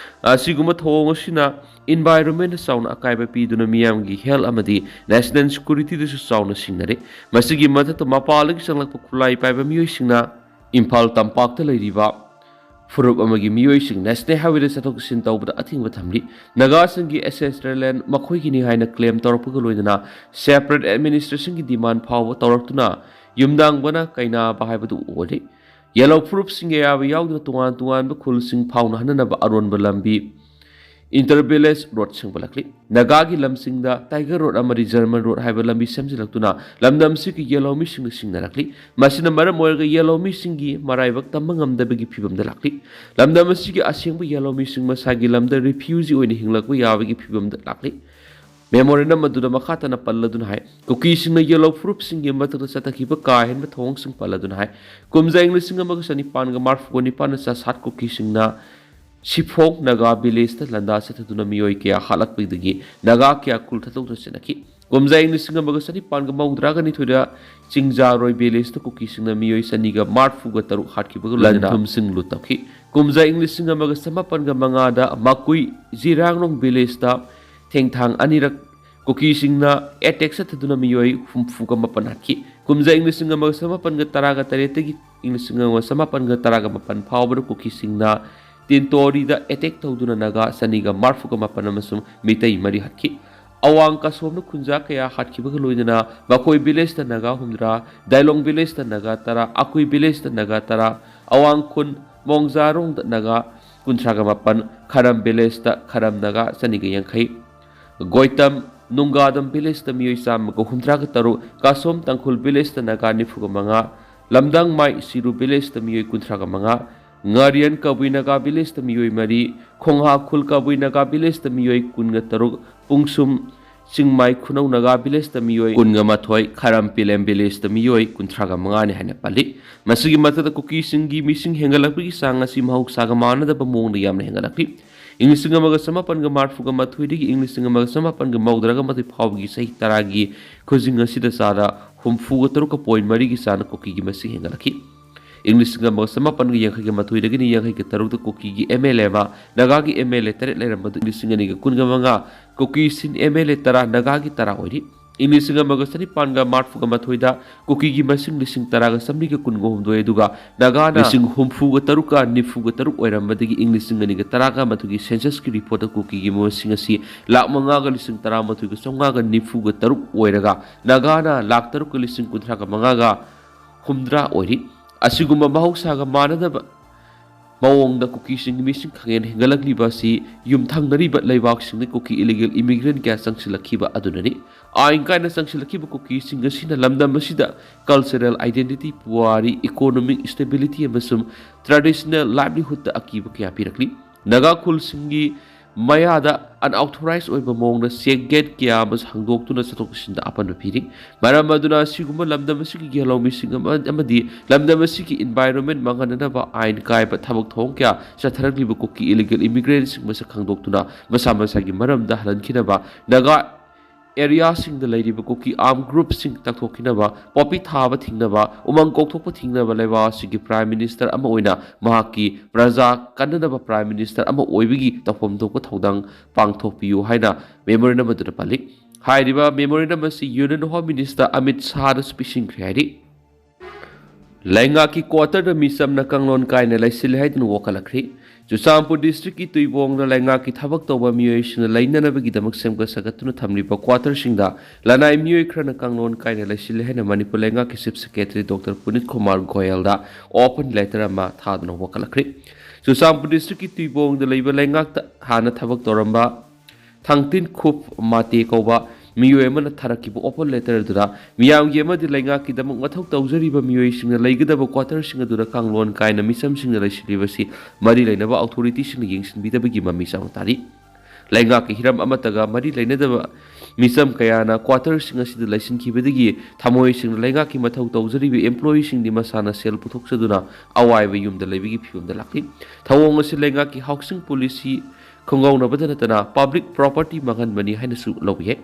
ꯑꯁꯤꯒꯨꯝꯕ ꯊꯧꯑꯣꯡ ꯑꯁꯤꯅ environmentꯗ ꯆꯥꯎꯅ ꯑꯀꯥꯏꯕ ꯄꯤꯗꯨꯅ ꯃꯤꯌꯥꯝꯒꯤ health ꯑꯃꯗꯤ national securityꯗꯁꯨ ꯆꯥꯎꯅ ꯁꯤꯡꯅꯔꯤ꯫ ꯃꯁꯤꯒꯤ ꯃꯊꯛꯇ ꯃꯄꯥꯟꯗꯒꯤ ꯆꯪꯂꯛꯄ ꯈꯨꯠꯂꯥꯏ ꯄꯥꯏꯕ ꯃꯤꯑꯣꯏꯁꯤꯡꯅ ꯏꯝꯐꯥꯜ ꯇꯝꯄꯥꯛꯇ ꯂꯩꯔꯤꯕ ꯐꯨꯔꯨꯞ ꯑꯃꯒꯤ ꯃꯤꯑꯣꯏꯁꯤꯡ national highwayꯗ ꯆꯠꯊꯣꯛ ꯆꯠꯁꯤꯟ ꯇꯧꯕꯗ ꯑꯊꯤꯡꯕ ꯊꯝꯂꯤ꯫ ꯅꯥꯒꯥꯁꯤꯡꯒꯤ ancestral land ꯃꯈꯣꯏꯒꯤꯅꯤ ꯍꯥꯏꯅ claim ꯇꯧꯔꯛꯄꯒ ꯂꯣꯏꯅꯅ separate administrationꯒꯤ demand ꯐꯥꯎꯕ ꯇꯧꯔꯛꯇꯨꯅ ꯌꯨꯝꯗꯥꯡꯕꯅ ꯀꯩꯅꯥꯕ ꯍꯥꯏꯕꯗꯨ ꯑꯣꯏꯔꯤ꯫ ꯌꯦꯜꯍꯧ ꯐꯨꯔꯨꯞꯁꯤꯡꯒꯤ ꯑꯌꯥꯕ ꯌꯥꯎꯗꯅ ꯇꯣꯉꯥꯟ ꯇꯣꯉꯥꯟꯕ ꯈꯨꯜꯁꯤꯡ ꯐꯥꯎꯅꯍꯟꯅꯅꯕ ꯑꯔꯣꯟꯕ ꯂꯝꯕꯤ, inter village road ꯁꯦꯝꯒꯠꯂꯛꯂꯤ꯫ ꯅꯥꯒꯥꯒꯤ ꯂꯝꯁꯤꯡꯗ tiger road ꯑꯃꯗꯤ German road ꯍꯥꯏꯕ ꯂꯝꯕꯤ ꯁꯦꯝꯖꯤꯜꯂꯛꯇꯨꯅ ꯂꯝꯗꯝꯁꯤꯒꯤ ꯌꯦꯜꯍꯧ ꯃꯤꯁꯤꯡꯅ ꯁꯤꯡꯅꯔꯛꯂꯤ꯫ ꯃꯁꯤꯅ ꯃꯔꯝ ꯑꯣꯏꯔꯒ ꯌꯦꯜꯍꯧ ꯃꯤꯁꯤꯡꯒꯤ ꯃꯔꯥꯏꯕꯛ ꯇꯝꯕ ꯉꯝꯗꯕꯒꯤ ꯐꯤꯕꯝꯗ ꯂꯥꯛꯂꯤ꯫ ꯂꯝꯗꯝ ꯑꯁꯤꯒꯤ ꯑꯁꯦꯡꯕ ꯌꯦꯜꯍꯧ ꯃꯤꯁꯤꯡ ꯃꯁꯥꯒꯤ ꯂꯝꯗ refugee ꯑꯣꯏꯅ ꯍꯤꯡꯂꯛꯄ ꯌꯥꯕꯒꯤ ꯐꯤꯕꯝꯗ ꯂꯥꯛꯂꯤ꯫ Memorandum ꯑꯗꯨꯗ ꯃꯈꯥ ꯇꯥꯅ ꯄꯜꯂꯗꯨꯅ ꯍꯥꯏ, ꯀꯨꯀꯤꯁꯤꯡꯅ ꯌꯦꯜꯍꯧ ꯐꯨꯔꯨꯞꯁꯤꯡꯒꯤ ꯃꯊꯛꯇ ꯆꯠꯊꯈꯤꯕ ꯀꯥ ꯍꯦꯟꯕ ꯊꯧꯑꯣꯡꯁꯤꯡ ꯄꯜꯂꯗꯨꯅ ꯍꯥꯏ, ꯀꯨꯝꯖꯥ ꯏꯪ ꯂꯤꯁꯤꯡ ꯑꯃꯒ ꯆꯅꯤꯄꯥꯟꯒ ꯃꯔꯐꯨꯒ ꯅꯤꯄꯥꯟꯗ ꯆꯥꯁꯥꯠ ꯀꯨꯀꯤꯁꯤꯡꯅ ꯁꯤꯐꯣꯡ ꯅꯥꯒꯥ village ꯇ ꯂꯥꯟꯗꯥ ꯆꯠꯊꯗꯨꯅ ꯃꯤꯑꯣꯏ ꯀꯌꯥ ꯍꯥꯠꯂꯛꯄꯗꯒꯤ ꯅꯥꯒꯥ ꯀꯌꯥ ꯈꯨꯜ ꯊꯥꯗꯣꯛꯇꯨꯅ ꯆꯦꯟꯅꯈꯤ꯫ ꯀꯨꯝꯖꯥ ꯏꯪ ꯂꯤꯁꯤꯡ ꯑꯃꯒ ꯆꯅꯤꯄꯥꯟꯒ ꯃꯧꯗ꯭ꯔꯥꯒ ꯅꯤꯊꯣꯏꯗ ꯆꯤꯡꯖꯥꯔꯣꯏ village ꯇ ꯀꯨꯀꯤꯁꯤꯡꯅ ꯃꯤꯑꯣꯏ ꯆꯅꯤꯒ ꯃꯔꯐꯨꯒ ꯇꯔꯨꯛ ꯍꯥꯠꯈꯤꯕꯒ ꯂꯣꯏꯅꯅ ꯂꯟ ꯊꯨꯝꯁꯤꯡ ꯂꯨꯠ ꯇꯧꯈꯤ꯫ ꯀꯨꯝꯖꯥ ꯏꯪ ꯂꯤꯁꯤꯡ ꯑꯃꯒ ꯆꯃꯥꯄꯟꯒ ꯃꯉꯥꯗ ꯃꯀꯨꯏ ꯖꯤꯔꯥꯡꯔꯣꯡ village ꯇ ꯊꯦꯡꯊꯥꯡ ꯑꯅꯤꯔꯛ ꯀꯨꯀꯤꯁꯤꯡꯅ attack ꯆꯠꯊꯗꯨꯅ ꯃꯤꯑꯣꯏ ꯍꯨꯝꯐꯨꯒ ꯃꯥꯄꯟ ꯍꯥꯠꯈꯤ꯫ ꯀꯨꯝꯖꯥ ꯏꯪ ꯂꯤꯁꯤꯡ ꯑꯃꯒ ꯆꯃꯥꯄꯟꯒ ꯇꯔꯥꯒ ꯇꯔꯦꯠꯇꯒꯤ ꯏꯪ ꯂꯤꯁꯤꯡ ꯑꯃꯒ ꯆꯃꯥꯄꯟꯒ ꯇꯔꯥꯒ ꯃꯥꯄꯟ ꯐꯥꯎꯕꯗ ꯀꯨꯀꯤꯁꯤꯡꯅ ꯇꯤꯟꯇꯣꯔꯤꯗ attack ꯇꯧꯗꯨꯅ ꯅꯥꯒꯥ ꯆꯅꯤꯒ ꯃꯔꯐꯨꯒ ꯃꯥꯄꯟ ꯑꯃꯁꯨꯡ ꯃꯤꯇꯩ ꯃꯔꯤ ꯍꯥꯠꯈꯤ꯫ ꯑꯋꯥꯡ ꯀꯁꯣꯝꯅ ꯈꯨꯟꯖꯥ ꯀꯌꯥ ꯍꯥꯠꯈꯤꯕꯒ ꯂꯣꯏꯅꯅ ꯃꯈꯣꯏ village ꯇ ꯅꯥꯒꯥ ꯍꯨꯝꯗ꯭ꯔꯥ, ꯗꯥꯏꯂꯣꯡ village ꯇ ꯅꯥꯒꯥ ꯇꯔꯥ, ꯑꯀꯨꯏ village ꯇ ꯅꯥꯒꯥ ꯇꯔꯥ, ꯑꯋꯥꯡ ꯈꯨꯟ ꯃꯣꯡꯖꯥꯔꯣꯡꯗ ꯅꯥꯒꯥ ꯀꯨꯟꯊ꯭ꯔꯥꯒ ꯃꯥꯄꯟ, ꯈꯔꯝ village ꯇ ꯈꯔꯝ ꯅꯥꯒꯥ ꯆꯅꯤꯒ ꯌꯥꯡꯈꯩ, ꯒꯣꯏꯇꯝ ꯅꯨꯡꯒꯥꯗꯝ village ꯇ ꯃꯤꯑꯣꯏ ꯆꯥꯝꯃꯒ ꯍꯨꯝꯗ꯭ꯔꯥꯒ ꯇꯔꯨꯛ, ꯀꯥꯁꯣꯝ ꯇꯥꯡꯈꯨꯜ village ꯇ ꯅꯥꯒꯥ ꯅꯤꯐꯨꯒ ꯃꯉꯥ, ꯂꯝꯗꯥꯡꯃꯥꯏ ꯁꯤꯔꯨ village ꯇ ꯃꯤꯑꯣꯏ ꯀꯨꯟꯊ꯭ꯔꯥꯒ ꯃꯉꯥ, ꯉꯥꯔꯤꯌꯟ ꯀꯕꯨꯏ ꯅꯥꯒꯥ village ꯇ ꯃꯤꯑꯣꯏ ꯃꯔꯤ, ꯈꯣꯡꯍꯥ ꯈꯨꯜ ꯀꯕꯨꯏ ꯅꯥꯒꯥ village ꯇ ꯃꯤꯑꯣꯏ ꯀꯨꯟꯒ ꯇꯔꯨꯛ, ꯄꯨꯡꯁꯨꯝ ꯆꯤꯡꯃꯥꯏ ꯈꯨꯅꯧ ꯅꯥꯒꯥ village ꯇ ꯃꯤꯑꯣꯏ ꯀꯨꯟꯒ ꯃꯥꯊꯣꯏ, ꯈꯔꯝ ꯄꯤꯂꯦꯝ village ꯇ ꯃꯤꯑꯣꯏ ꯀꯨꯟꯊ꯭ꯔꯥꯒ ꯃꯉꯥꯅꯤ ꯍꯥꯏꯅ ꯄꯜꯂꯤ꯫ ꯃꯁꯤꯒꯤ ꯃꯊꯛꯇ ꯀꯨꯀꯤꯁꯤꯡꯒꯤ ꯃꯤꯁꯤꯡ ꯍꯦꯟꯒꯠꯂꯛꯄꯒꯤ ꯆꯥꯡ ꯑꯁꯤ ꯃꯍꯧꯁꯥꯒ ꯃꯥꯟꯅꯗꯕ ꯃꯑꯣꯡꯗ ꯌꯥꯝꯅ ꯍꯦꯟꯒꯠꯂꯛꯂꯤ꯫ ꯏꯪ ꯂꯤꯁꯤꯡ ꯑꯃꯒ ꯆꯃꯥꯄꯟꯒ ꯃꯔꯐꯨꯒ ꯃꯥꯊꯣꯏꯗꯒꯤ ꯏꯪ ꯂꯤꯁꯤꯡ ꯑꯃꯒ ꯆꯃꯥꯄꯟꯒ ꯃꯧꯗ꯭ꯔꯥꯒ ꯃꯥꯊꯣꯏ ꯐꯥꯎꯕꯒꯤ ꯆꯍꯤ ꯇꯔꯥꯒꯤ ꯈꯨꯖꯤꯡ ꯑꯁꯤꯗ ꯆꯥꯗ ꯍꯨꯝꯐꯨꯒ ꯇꯔꯨꯛꯀ point ꯃꯔꯤꯒꯤ ꯆꯥꯡꯗ ꯀꯨꯀꯤꯒꯤ ꯃꯁꯤꯡ ꯍꯦꯟꯒꯠꯂꯛꯈꯤ꯫ ꯏꯪ ꯂꯤꯁꯤꯡ ꯑꯃꯒ ꯆꯃꯥꯄꯟꯒ ꯌꯥꯡꯈꯩꯒ ꯃꯥꯊꯣꯏꯗꯒꯤꯅ ꯌꯥꯡꯈꯩꯒ ꯇꯔꯨꯛꯇ ꯀꯨꯀꯤꯒꯤ MLA ꯑꯃ, ꯅꯥꯒꯥꯒꯤ MLA ꯇꯔꯦꯠ ꯂꯩꯔꯝꯕꯗꯨ ꯏꯪ ꯂꯤꯁꯤꯡ ꯑꯅꯤꯒ ꯀꯨꯟꯒ ꯃꯉꯥ ꯀꯨꯀꯤ ꯁꯤꯟ MLA ꯇꯔꯥ, ꯅꯥꯒꯥꯒꯤ ꯇꯔꯥ ꯑꯣꯏꯔꯤ꯫ ꯏꯪ ꯂꯤꯁꯤꯡ ꯑꯃꯒ ꯆꯅꯤꯄꯥꯟꯒ ꯃꯔꯤꯐꯨꯒ ꯃꯥꯊꯣꯏꯗ ꯀꯨꯀꯤꯒꯤ ꯃꯁꯤꯡ ꯂꯤꯁꯤꯡ ꯇꯔꯥꯒ ꯆꯥꯃꯔꯤꯒ ꯀꯨꯟꯒ ꯍꯨꯝꯗꯣꯏ, ꯑꯗꯨꯒ ꯅꯥꯒꯥꯅ ꯂꯤꯁꯤꯡ ꯍꯨꯝꯐꯨꯒ ꯇꯔꯨꯛꯀ ꯅꯤꯐꯨꯒ ꯇꯔꯨꯛ ꯑꯣꯏꯔꯝꯕꯗꯒꯤ ꯏꯪ ꯂꯤꯁꯤꯡ ꯑꯅꯤꯒ ꯇꯔꯥꯒ ꯃꯥꯊꯣꯏꯒꯤ ꯁꯦꯟꯁꯁꯀꯤ ꯔꯤꯄꯣꯔꯠꯇ ꯀꯨꯀꯤꯒꯤ ꯃꯁꯤꯡ ꯑꯁꯤ ꯂꯥꯈ ꯃꯉꯥꯒ ꯂꯤꯁꯤꯡ ꯇꯔꯥꯃꯥꯊꯣꯏꯒ ꯆꯥꯝꯃꯉꯥꯒ ꯅꯤꯐꯨꯒ ꯇꯔꯨꯛ ꯑꯣꯏꯔꯒ ꯅꯥꯒꯥꯅ ꯂꯥꯈ ꯇꯔꯨꯛꯀ ꯂꯤꯁꯤꯡ ꯀꯨꯟꯊ꯭ꯔꯥꯒ ꯃꯉꯥꯒ ꯍꯨꯝꯗ꯭ꯔꯥ ꯑꯣꯏꯔꯤ꯫ ꯑꯁꯤꯒꯨꯝꯕ ꯃꯍꯧꯁꯥꯒ ꯃꯥꯟꯅꯗꯕ ꯃꯑꯣꯡꯗ ꯀꯨꯀꯤꯁꯤꯡꯒꯤ ꯃꯤꯁꯤꯡ ꯈꯪꯍꯦꯟ ꯍꯦꯟꯒꯠꯂꯛꯂꯤꯕ ꯑꯁꯤ ꯌꯨꯝꯊꯪꯅꯔꯤꯕ ꯂꯩꯕꯥꯛꯁꯤꯡꯗ ꯀꯨꯀꯤ ꯏꯂꯤꯒꯦꯜ ꯏꯃꯤꯒ꯭ꯔꯦꯟ ꯀꯌꯥ ꯆꯪꯁꯤꯜꯂꯛꯈꯤꯕ ꯑꯗꯨꯅꯅꯤ꯫ ꯑꯥꯏꯟ ꯀꯥꯏꯅ ꯆꯪꯁꯤꯜꯂꯛꯈꯤꯕ ꯀꯨꯀꯤꯁꯤꯡ ꯑꯁꯤꯅ ꯂꯝꯗꯝ ꯑꯁꯤꯗ ꯀꯜꯆꯔꯦꯜ ꯑꯥꯏꯗꯦꯟꯇꯤꯇꯤ, ꯄꯨꯋꯥꯔꯤ, ꯏꯀꯣꯅꯣꯃꯤꯛ ꯁ꯭ꯇꯦꯕꯤꯂꯤꯇꯤ ꯑꯃꯁꯨꯡ ꯇ꯭ꯔꯦꯗꯤꯁꯅꯦꯜ ꯂꯥꯏꯚꯂꯤꯍꯨꯗꯇ ꯑꯀꯤꯕ ꯀꯌꯥ ꯄꯤꯔꯛꯂꯤ꯫ ꯅꯥꯒꯥ ꯈꯨꯜꯁꯤꯡꯒꯤ ꯃꯌꯥꯗ ꯑꯟꯑꯣꯊꯣꯔꯥꯏꯖ ꯑꯣꯏꯕ ꯃꯑꯣꯡꯗ ꯆꯦꯛ ꯒꯦꯠ ꯀꯌꯥ ꯑꯃꯁꯨ ꯍꯥꯡꯗꯣꯛꯇꯨꯅ ꯆꯠꯊꯣꯛ ꯆꯠꯁꯤꯟꯗ ꯑꯄꯟꯕ ꯄꯤꯔꯤ꯫ ꯃꯔꯝ ꯑꯗꯨꯅ ꯑꯁꯤꯒꯨꯝꯕ ꯂꯝꯗꯝ ꯑꯁꯤꯒꯤ ꯌꯦꯜꯍꯧꯃꯤꯁꯤꯡ ꯑꯃ-, ꯑꯃꯗꯤ ꯂꯝꯗꯝ ꯑꯁꯤꯒꯤ ꯏꯟꯚꯥꯏꯔꯣꯟꯃꯦꯟ ꯃꯥꯡꯍꯟꯅꯅꯕ ꯑꯥꯏꯟ ꯀꯥꯏꯕ ꯊꯕꯛ ꯊꯧꯑꯣꯡ ꯀꯌꯥ ꯆꯠꯊꯔꯛꯂꯤꯕ ꯀꯨꯀꯤ ꯏꯂꯤꯒꯦꯜ ꯏꯃꯤꯒ꯭ꯔꯦꯟꯁꯤꯡ ꯃꯁꯛ ꯈꯪꯗꯣꯛꯇꯨꯅ ꯃꯁꯥ ꯃꯁꯥꯒꯤ ꯃꯔꯝꯗ ꯍꯜꯍꯟꯈꯤꯅꯕ, ꯅꯥꯒꯥ ꯑꯦꯔꯤꯌꯥꯁꯤꯡꯗ ꯂꯩꯔꯤꯕ ꯀꯨꯀꯤ ꯑꯥꯔꯝ ꯒ꯭ꯔꯨꯞꯁꯤꯡ ꯇꯛꯊꯣꯛꯈꯤꯅꯕ, ꯄꯣꯄꯤ ꯊꯥꯕ ꯊꯤꯡꯅꯕ, ꯎꯃꯪ ꯀꯣꯛꯊꯣꯛꯄ ꯊꯤꯡꯅꯕ ꯂꯩꯕꯥꯛ ꯑꯁꯤꯒꯤ ꯄ꯭ꯔꯥꯏꯝ ꯃꯤꯅꯤꯁꯇꯔ ꯑꯃ ꯑꯣꯏꯅ ꯃꯍꯥꯛꯀꯤ ꯄ꯭ꯔꯖꯥ ꯀꯟꯅꯅꯕ ꯄ꯭ꯔꯥꯏꯝ ꯃꯤꯅꯤꯁꯇꯔ ꯑꯃ ꯑꯣꯏꯕꯒꯤ ꯇꯧꯐꯝ ꯊꯣꯛꯄ ꯊꯧꯗꯥꯡ ꯄꯥꯡꯊꯣꯛꯄꯤꯌꯨ ꯍꯥꯏꯅ ꯃꯦꯃꯣꯔꯦꯟꯗꯝ ꯑꯗꯨꯗ ꯄꯜꯂꯤ꯫ ꯍꯥꯏꯔꯤꯕ ꯃꯦꯃꯣꯔꯦꯟꯗꯝ ꯑꯁꯤ ꯌꯨꯅꯤꯌꯟ ꯍꯣꯝ ꯃꯤꯅꯤꯁꯇꯔ ꯑꯃꯤꯠ ꯁꯥꯍꯗꯁꯨ ꯄꯤꯁꯤꯟꯈ꯭ꯔꯦ ꯍꯥꯏꯔꯤ꯫ ꯂꯩꯉꯥꯛꯀꯤ ꯀ꯭ꯋꯥꯇꯔꯗ ꯃꯤꯆꯝꯅ ꯀꯥꯡꯂꯣꯟ ꯀꯥꯏꯅ ꯂꯩꯁꯤꯜꯂꯦ ꯍꯥꯏꯗꯨꯅ ꯋꯥꯀꯠꯂꯛꯈ꯭ꯔꯤ꯫ ꯆꯨꯔꯆꯥꯟꯄꯨꯔ ꯗꯤꯁꯇ꯭ꯔꯤꯛꯀꯤ ꯇꯨꯏꯕꯣꯡꯗ ꯂꯩꯉꯥꯛꯀꯤ ꯊꯕꯛ ꯇꯧꯕ ꯃꯤꯑꯣꯏꯁꯤꯡꯅ ꯂꯩꯅꯅꯕꯒꯤꯗꯃꯛ ꯁꯦꯝꯒꯠ ꯁꯥꯒꯠꯇꯨꯅ ꯊꯝꯂꯤꯕ ꯀ꯭ꯋꯥꯇꯔꯁꯤꯡꯗ ꯂꯅꯥꯏ ꯃꯤꯑꯣꯏ ꯈꯔꯅ ꯀꯥꯡꯂꯣꯟ ꯀꯥꯏꯅ ꯂꯩꯁꯤꯜꯂꯦ ꯍꯥꯏꯅ ꯃꯅꯤꯄꯨꯔ ꯂꯩꯉꯥꯛꯀꯤ chief secretary doctor Punit Kumar ꯒꯣꯌꯜꯗ ꯑꯣꯄꯟ ꯂꯦꯇꯔ ꯑꯃ ꯊꯥꯗꯨꯅ ꯋꯥꯀꯠꯂꯛꯈ꯭ꯔꯤ꯫ ꯆꯨꯔꯆꯥꯟꯄꯨꯔ ꯗꯤꯁꯇ꯭ꯔꯤꯛꯀꯤ ꯇꯨꯏꯕꯣꯡꯗ ꯂꯩꯕ ꯂꯩꯉꯥꯛꯇ ꯍꯥꯟꯅ ꯊꯕꯛ ꯇꯧꯔꯝꯕ ꯊꯥꯡꯇꯤꯟ ꯈꯨꯞ ꯃꯥꯇꯦ ꯀꯧꯕ ꯃꯤꯑꯣꯏ ꯑꯃꯅ ꯊꯥꯔꯛꯈꯤꯕ ꯑꯣꯄꯟ ꯂꯦꯇꯔ ꯑꯗꯨꯗ ꯃꯤꯌꯥꯝꯒꯤ ꯑꯃꯗꯤ ꯂꯩꯉꯥꯛꯀꯤꯗꯃꯛ ꯃꯊꯧ ꯇꯧꯖꯔꯤꯕ ꯃꯤꯑꯣꯏꯁꯤꯡꯅ ꯂꯩꯒꯗꯕ ꯀ꯭ꯋꯥꯇꯔꯁꯤꯡ ꯑꯗꯨꯗ ꯀꯥꯡꯂꯣꯟ ꯀꯥꯏꯅ ꯃꯤꯆꯝꯁꯤꯡꯅ ꯂꯩꯁꯤꯜꯂꯤꯕꯁꯤ ꯃꯔꯤ ꯂꯩꯅꯕ ꯑꯣꯊꯣꯔꯤꯇꯤꯁꯤꯡꯅ ꯌꯦꯡꯁꯤꯟꯕꯤꯗꯕꯒꯤ ꯃꯃꯤ ꯆꯥꯎꯅ ꯇꯥꯔꯤ꯫ ꯂꯩꯉꯥꯛꯀꯤ ꯍꯤꯔꯝ ꯑꯃꯠꯇꯒ ꯃꯔꯤ ꯂꯩꯅꯗꯕ ꯃꯤꯆꯝ ꯀꯌꯥꯅ ꯀ꯭ꯋꯥꯇꯔꯁꯤꯡ ꯑꯁꯤꯗ ꯂꯩꯁꯤꯟꯈꯤꯕꯗꯒꯤ ꯊꯃꯣꯏꯁꯤꯡꯅ ꯂꯩꯉꯥꯛꯀꯤ ꯃꯊꯧ ꯇꯧꯖꯔꯤꯕ ꯑꯦꯝꯄ꯭ꯂꯣꯌꯤꯁꯤꯡꯗꯤ ꯃꯁꯥꯅ ꯁꯦꯜ ꯄꯨꯊꯣꯛꯆꯗꯨꯅ ꯑꯋꯥꯏꯕ ꯌꯨꯝꯗ ꯂꯩꯕꯒꯤ ꯐꯤꯕꯝꯗ ꯂꯥꯛꯂꯤ꯫ ꯊꯧꯑꯣꯡ ꯑꯁꯤ ꯂꯩꯉꯥꯛꯀꯤ ꯍꯥꯎꯁꯤꯡ ꯄꯣꯂꯤꯁꯤ ꯈꯣꯡꯒꯥꯎꯅꯕꯗ ꯅꯠꯇꯅ ꯄꯕ꯭ꯂꯤꯛ ꯄ꯭ꯔꯣꯄꯔꯇꯤ ꯃꯥꯡꯍꯟꯕꯅꯤ ꯍꯥꯏꯅꯁꯨ ꯂꯧꯕ ꯌꯥꯏ꯫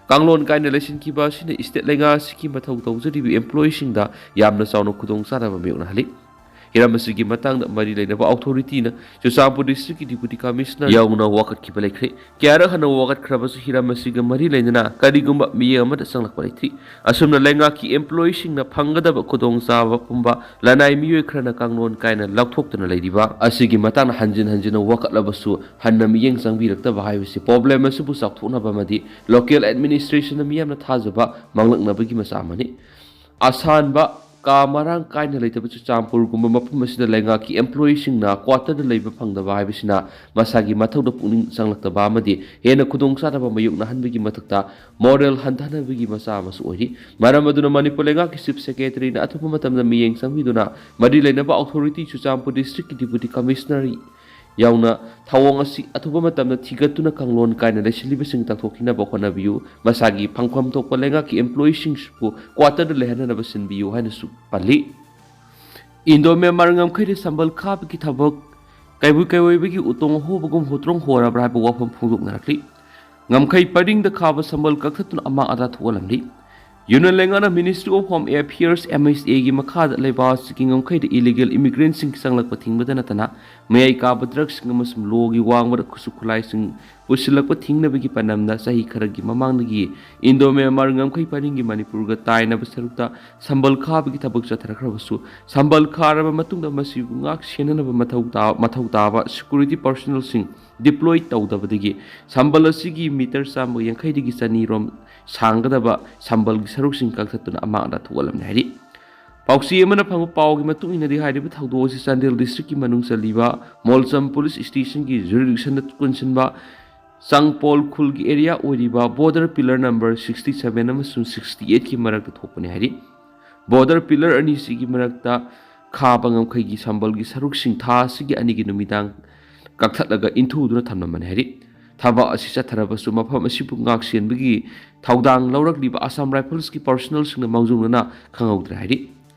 ꯀꯥꯡꯂꯣꯟ ꯀꯥꯏꯅ ꯂꯩꯁꯤꯟꯈꯤꯕ ꯑꯁꯤꯅ ꯏꯁꯇꯦꯠ ꯂꯩꯉꯥꯛ ꯑꯁꯤꯒꯤ ꯃꯊꯧ ꯇꯧꯖꯔꯤꯕ ꯑꯦꯝꯄ꯭ꯂꯣꯌꯤꯁꯤꯡꯗ ꯌꯥꯝꯅ ꯆꯥꯎꯅ ꯈꯨꯗꯣꯡꯆꯥꯗꯕ ꯃꯥꯌꯣꯛꯅꯍꯜꯂꯤ꯫ ꯍꯤꯔꯝ ꯑꯁꯤꯒꯤ ꯃꯇꯥꯡꯗ ꯃꯔꯤ ꯂꯩꯅꯕ ꯑꯣꯊꯣꯔꯤꯇꯤꯅ ꯆꯨꯔꯆꯥꯟꯄꯨꯔ ꯗꯤꯁꯇ꯭ꯔꯤꯛꯀꯤ ꯗꯤꯄꯨꯇꯤ ꯀꯃꯤꯁꯅꯔ ꯌꯥꯎꯅ ꯋꯥꯀꯠꯈꯤꯕ ꯂꯩꯈ꯭ꯔꯦ꯫ ꯀꯌꯥꯔꯛ ꯍꯟꯅ ꯋꯥꯀꯠꯈ꯭ꯔꯕꯁꯨ ꯍꯤꯔꯝ ꯑꯁꯤꯒ ꯃꯔꯤ ꯂꯩꯅꯅ ꯀꯔꯤꯒꯨꯝꯕ ꯃꯤꯠꯌꯦꯡ ꯑꯃꯗ ꯆꯪꯂꯛꯄ ꯂꯩꯇ꯭ꯔꯤ꯫ ꯑꯁꯨꯝꯅ ꯂꯩꯉꯥꯛꯀꯤ ꯑꯦꯝꯄ꯭ꯂꯣꯌꯤꯁꯤꯡꯅ ꯐꯪꯒꯗꯕ ꯈꯨꯗꯣꯡꯆꯥꯕ ꯄꯨꯝꯕ ꯂꯅꯥꯏ ꯃꯤꯑꯣꯏ ꯈꯔꯅ ꯀꯥꯡꯂꯣꯟ ꯀꯥꯏꯅ ꯂꯧꯊꯣꯛꯇꯨꯅ ꯂꯩꯔꯤꯕ ꯑꯁꯤꯒꯤ ꯃꯇꯥꯡꯗ ꯍꯟꯖꯤꯟ ꯍꯟꯖꯤꯟꯅ ꯋꯥꯀꯠꯂꯕꯁꯨ ꯍꯟꯅ ꯃꯤꯠꯌꯦꯡ ꯆꯪꯕꯤꯔꯛꯇꯕ ꯍꯥꯏꯕꯁꯤ ꯄ꯭ꯔꯣꯕ꯭ꯂꯦꯝ ꯑꯁꯤꯕꯨ ꯆꯥꯎꯊꯣꯛꯅꯕ ꯑꯃꯗꯤ ꯂꯣꯀꯦꯜ ꯑꯦꯗꯃꯤꯅꯤꯁꯇ꯭ꯔꯦꯁꯟꯅ ꯃꯤꯌꯥꯝꯅ ꯊꯥꯖꯕ ꯃꯥꯡꯂꯛꯅꯕꯒꯤ ꯃꯆꯥꯛ ꯑꯃꯅꯤ꯫ ꯑꯁꯥꯟꯕ ꯀꯥ ꯃꯔꯥꯡ ꯀꯥꯏꯅ ꯂꯩꯇꯕ ꯆꯨꯔꯆꯥꯟꯄꯨꯔꯒꯨꯝꯕ ꯃꯐꯝ ꯑꯁꯤꯗ ꯂꯩꯉꯥꯛꯀꯤ ꯑꯦꯝꯄ꯭ꯂꯣꯌꯤꯁꯤꯡꯅ ꯀ꯭ꯋꯥꯇꯔꯗ ꯂꯩꯕ ꯐꯪꯗꯕ ꯍꯥꯏꯕꯁꯤꯅ ꯃꯁꯥꯒꯤ ꯃꯊꯧꯗ ꯄꯨꯛꯅꯤꯡ ꯆꯪꯂꯛꯇꯕ ꯑꯃꯗꯤ ꯍꯦꯟꯅ ꯈꯨꯗꯣꯡꯆꯥꯗꯕ ꯃꯥꯌꯣꯛꯅꯍꯟꯕꯒꯤ ꯃꯊꯛꯇ ꯃꯣꯔꯦꯜ ꯍꯟꯊꯅꯕꯒꯤ ꯃꯆꯥꯛ ꯑꯃꯁꯨ ꯑꯣꯏꯔꯤ꯫ ꯃꯔꯝ ꯑꯗꯨꯅ ꯃꯅꯤꯄꯨꯔ ꯂꯩꯉꯥꯛꯀꯤ ꯆꯤꯐ ꯁꯦꯀ꯭ꯔꯦꯇꯔꯤꯅ ꯑꯊꯨꯕ ꯃꯇꯝꯗ ꯃꯤꯠꯌꯦꯡ ꯆꯪꯕꯤꯗꯨꯅ ꯃꯔꯤ ꯂꯩꯅꯕ ꯑꯣꯊꯣꯔꯤꯇꯤ ꯆꯨꯔꯆꯥꯟꯄꯨꯔ ꯗꯤꯁꯇ꯭ꯔꯤꯛꯀꯤ ꯗꯤꯄꯨꯇꯤ ꯀꯃꯤꯁꯅꯔ ꯌꯥꯎꯅ ꯊꯧꯑꯣꯡ ꯑꯁꯤ ꯑꯊꯨꯕ ꯃꯇꯝꯗ ꯊꯤꯒꯠꯇꯨꯅ ꯀꯥꯡꯂꯣꯟ ꯀꯥꯏꯅ ꯂꯩꯁꯤꯜꯂꯤꯕꯁꯤꯡ ꯇꯥꯟꯊꯣꯛꯈꯤꯅꯕ ꯍꯣꯠꯅꯕꯤꯌꯨ꯫ ꯃꯁꯥꯒꯤ ꯐꯪꯐꯝ ꯊꯣꯛꯄ ꯂꯩꯉꯥꯛꯀꯤ ꯑꯦꯝꯄ꯭ꯂꯣꯌꯤꯁꯤꯡꯕꯨ ꯀ꯭ꯋꯥꯇꯔꯗ ꯂꯩꯍꯟꯅꯅꯕ ꯁꯤꯟꯕꯤꯌꯨ ꯍꯥꯏꯅꯁꯨ ꯄꯜꯂꯤ꯫ ꯏꯟꯗꯣ ꯃ꯭ꯌꯥꯟꯃꯥꯔ ꯉꯝꯈꯩꯗ ꯁꯝꯕꯜ ꯈꯥꯕꯒꯤ ꯊꯕꯛ ꯀꯩꯕꯨ ꯀꯩꯑꯣꯏꯕꯒꯤ ꯎꯇꯣꯡ ꯑꯍꯣꯕꯒꯨꯝ ꯍꯣꯇ꯭ꯔꯣꯡ ꯍꯣꯔꯕ꯭ꯔꯥ ꯍꯥꯏꯕ ꯋꯥꯐꯝ ꯐꯣꯡꯗꯣꯛꯅꯔꯛꯂꯤ꯫ ꯉꯝꯈꯩ ꯄꯔꯤꯡꯗ ꯈꯥꯕ ꯁꯝꯕꯜ ꯀꯛꯊꯠꯇꯨꯅ ꯑꯃꯥꯡ ꯑꯇꯥ ꯊꯣꯛꯍꯜꯂꯝꯂꯤ꯫ ꯌꯨꯅꯤꯌꯟ ꯂꯩꯉꯥꯛꯅ ministry of home affairs, M H ꯑꯦꯒꯤ ꯃꯈꯥꯗ ꯂꯩꯕꯥꯛ ꯑꯁꯤꯒꯤ ꯉꯝꯈꯩꯗ ꯏꯂꯤꯒꯦꯜ ꯏꯃꯤꯒ꯭ꯔꯦꯟꯁꯤꯡ ꯆꯪꯂꯛꯄ ꯊꯤꯡꯕꯗ ꯅꯠꯇꯅ ꯃꯌꯥꯏ ꯀꯥꯕ ꯗ꯭ꯔꯒꯁꯤꯡ ꯑꯃꯁꯨꯡ ꯂꯣꯒꯤ ꯋꯥꯡꯃꯗ ꯈꯨꯠꯁꯨ ꯈꯨꯠꯂꯥꯏꯁꯤꯡ ꯄꯨꯁꯤꯜꯂꯛꯄ ꯊꯤꯡꯅꯕꯒꯤ ꯄꯥꯟꯗꯝꯗ ꯆꯍꯤ ꯈꯔꯒꯤ ꯃꯃꯥꯡꯗꯒꯤ ꯏꯟꯗꯣ ꯃ꯭ꯌꯥꯟꯃꯥꯔ ꯉꯝꯈꯩ ꯄꯔꯤꯡꯒꯤ ꯃꯅꯤꯄꯨꯔꯒ ꯇꯥꯏꯅꯕ ꯁꯔꯨꯛꯇ ꯁꯝꯕꯜ ꯈꯥꯕꯒꯤ ꯊꯕꯛ ꯆꯠꯊꯔꯛꯈ꯭ꯔꯕꯁꯨ, ꯁꯝꯕꯜ ꯈꯥꯔꯕ ꯃꯇꯨꯡꯗ ꯃꯁꯤꯕꯨ ꯉꯥꯛ ꯁꯦꯟꯅꯅꯕ ꯃꯊꯧ ꯇꯥ-, ꯃꯊꯧ ꯇꯥꯕ ꯁꯦꯀ꯭ꯌꯨꯔꯤꯇꯤ ꯄꯔꯁꯣꯅꯦꯜꯁꯤꯡ ꯗꯤꯄ꯭ꯂꯣꯏ ꯇꯧꯗꯕꯗꯒꯤ ꯁꯝꯕꯜ ꯑꯁꯤꯒꯤ ꯃꯤꯇꯔ ꯆꯥꯝꯃ ꯌꯥꯡꯈꯩꯗꯒꯤ ꯆꯅꯤ ꯔꯣꯝ ꯁꯥꯡꯒꯗꯕ ꯁꯝꯕꯜꯒꯤ ꯁꯔꯨꯛꯁꯤꯡ ꯀꯛꯊꯠꯇꯨꯅ ꯑꯃꯥꯡ ꯑꯇꯥ ꯊꯣꯛꯍꯜꯂꯝꯂꯦ ꯍꯥꯏꯔꯤ꯫ ꯄꯥꯎꯆꯦ ꯑꯃꯅ ꯐꯪꯕ ꯄꯥꯎꯒꯤ ꯃꯇꯨꯡ ꯏꯟꯅꯗꯤ, ꯍꯥꯏꯔꯤꯕ ꯊꯧꯗꯣꯛ ꯑꯁꯤ ꯆꯥꯟꯗꯦꯜ ꯗꯤꯁꯇ꯭ꯔꯤꯛꯀꯤ ꯃꯅꯨꯡ ꯆꯜꯂꯤꯕ ꯃꯣꯜꯆꯝ ꯄꯨꯂꯤꯁ ꯁ꯭ꯇꯦꯁꯟꯒꯤ ꯖꯨꯔꯤꯗꯤꯛꯁꯟꯗ ꯀꯣꯟꯁꯤꯟꯕ ꯆꯥꯡꯄꯣꯜ ꯈꯨꯜꯒꯤ ꯑꯦꯔꯤꯌꯥ ꯑꯣꯏꯔꯤꯕ border pillar number sixty seven ꯑꯃꯁꯨꯡ ꯁꯤꯛꯁꯇꯤ ꯑꯩꯠꯀꯤ ꯃꯔꯛꯇ ꯊꯣꯛꯄꯅꯤ ꯍꯥꯏꯔꯤ꯫ ꯕꯣꯔꯗꯔ ꯄꯤꯂꯔ ꯑꯅꯤꯁꯤꯒꯤ ꯃꯔꯛꯇ ꯈꯥꯕ ꯉꯝꯈꯩꯒꯤ ꯁꯝꯕꯜꯒꯤ ꯁꯔꯨꯛꯁꯤꯡ ꯊꯥ ꯑꯁꯤꯒꯤ ꯑꯅꯤꯒꯤ ꯅꯨꯃꯤꯗꯥꯡ ꯀꯛꯊꯠꯂꯒ ꯏꯟꯊꯨꯗꯨꯅ ꯊꯝꯂꯝꯕꯅꯤ ꯍꯥꯏꯔꯤ꯫ ꯊꯕꯛ ꯑꯁꯤ ꯆꯠꯊꯔꯕꯁꯨ ꯃꯐꯝ ꯑꯁꯤꯕꯨ ꯉꯥꯛ ꯁꯦꯟꯕꯒꯤ ꯊꯧꯗꯥꯡ ꯂꯧꯔꯛꯂꯤꯕ ꯑꯁꯥꯝ ꯔꯥꯏꯐꯜꯁꯀꯤ ꯄꯥꯔꯁꯣꯅꯦꯜꯁꯤꯡꯅ ꯃꯥꯡꯖꯧꯅꯅ ꯈꯪꯍꯧꯗ꯭ꯔꯦ ꯍꯥꯏꯔꯤ꯫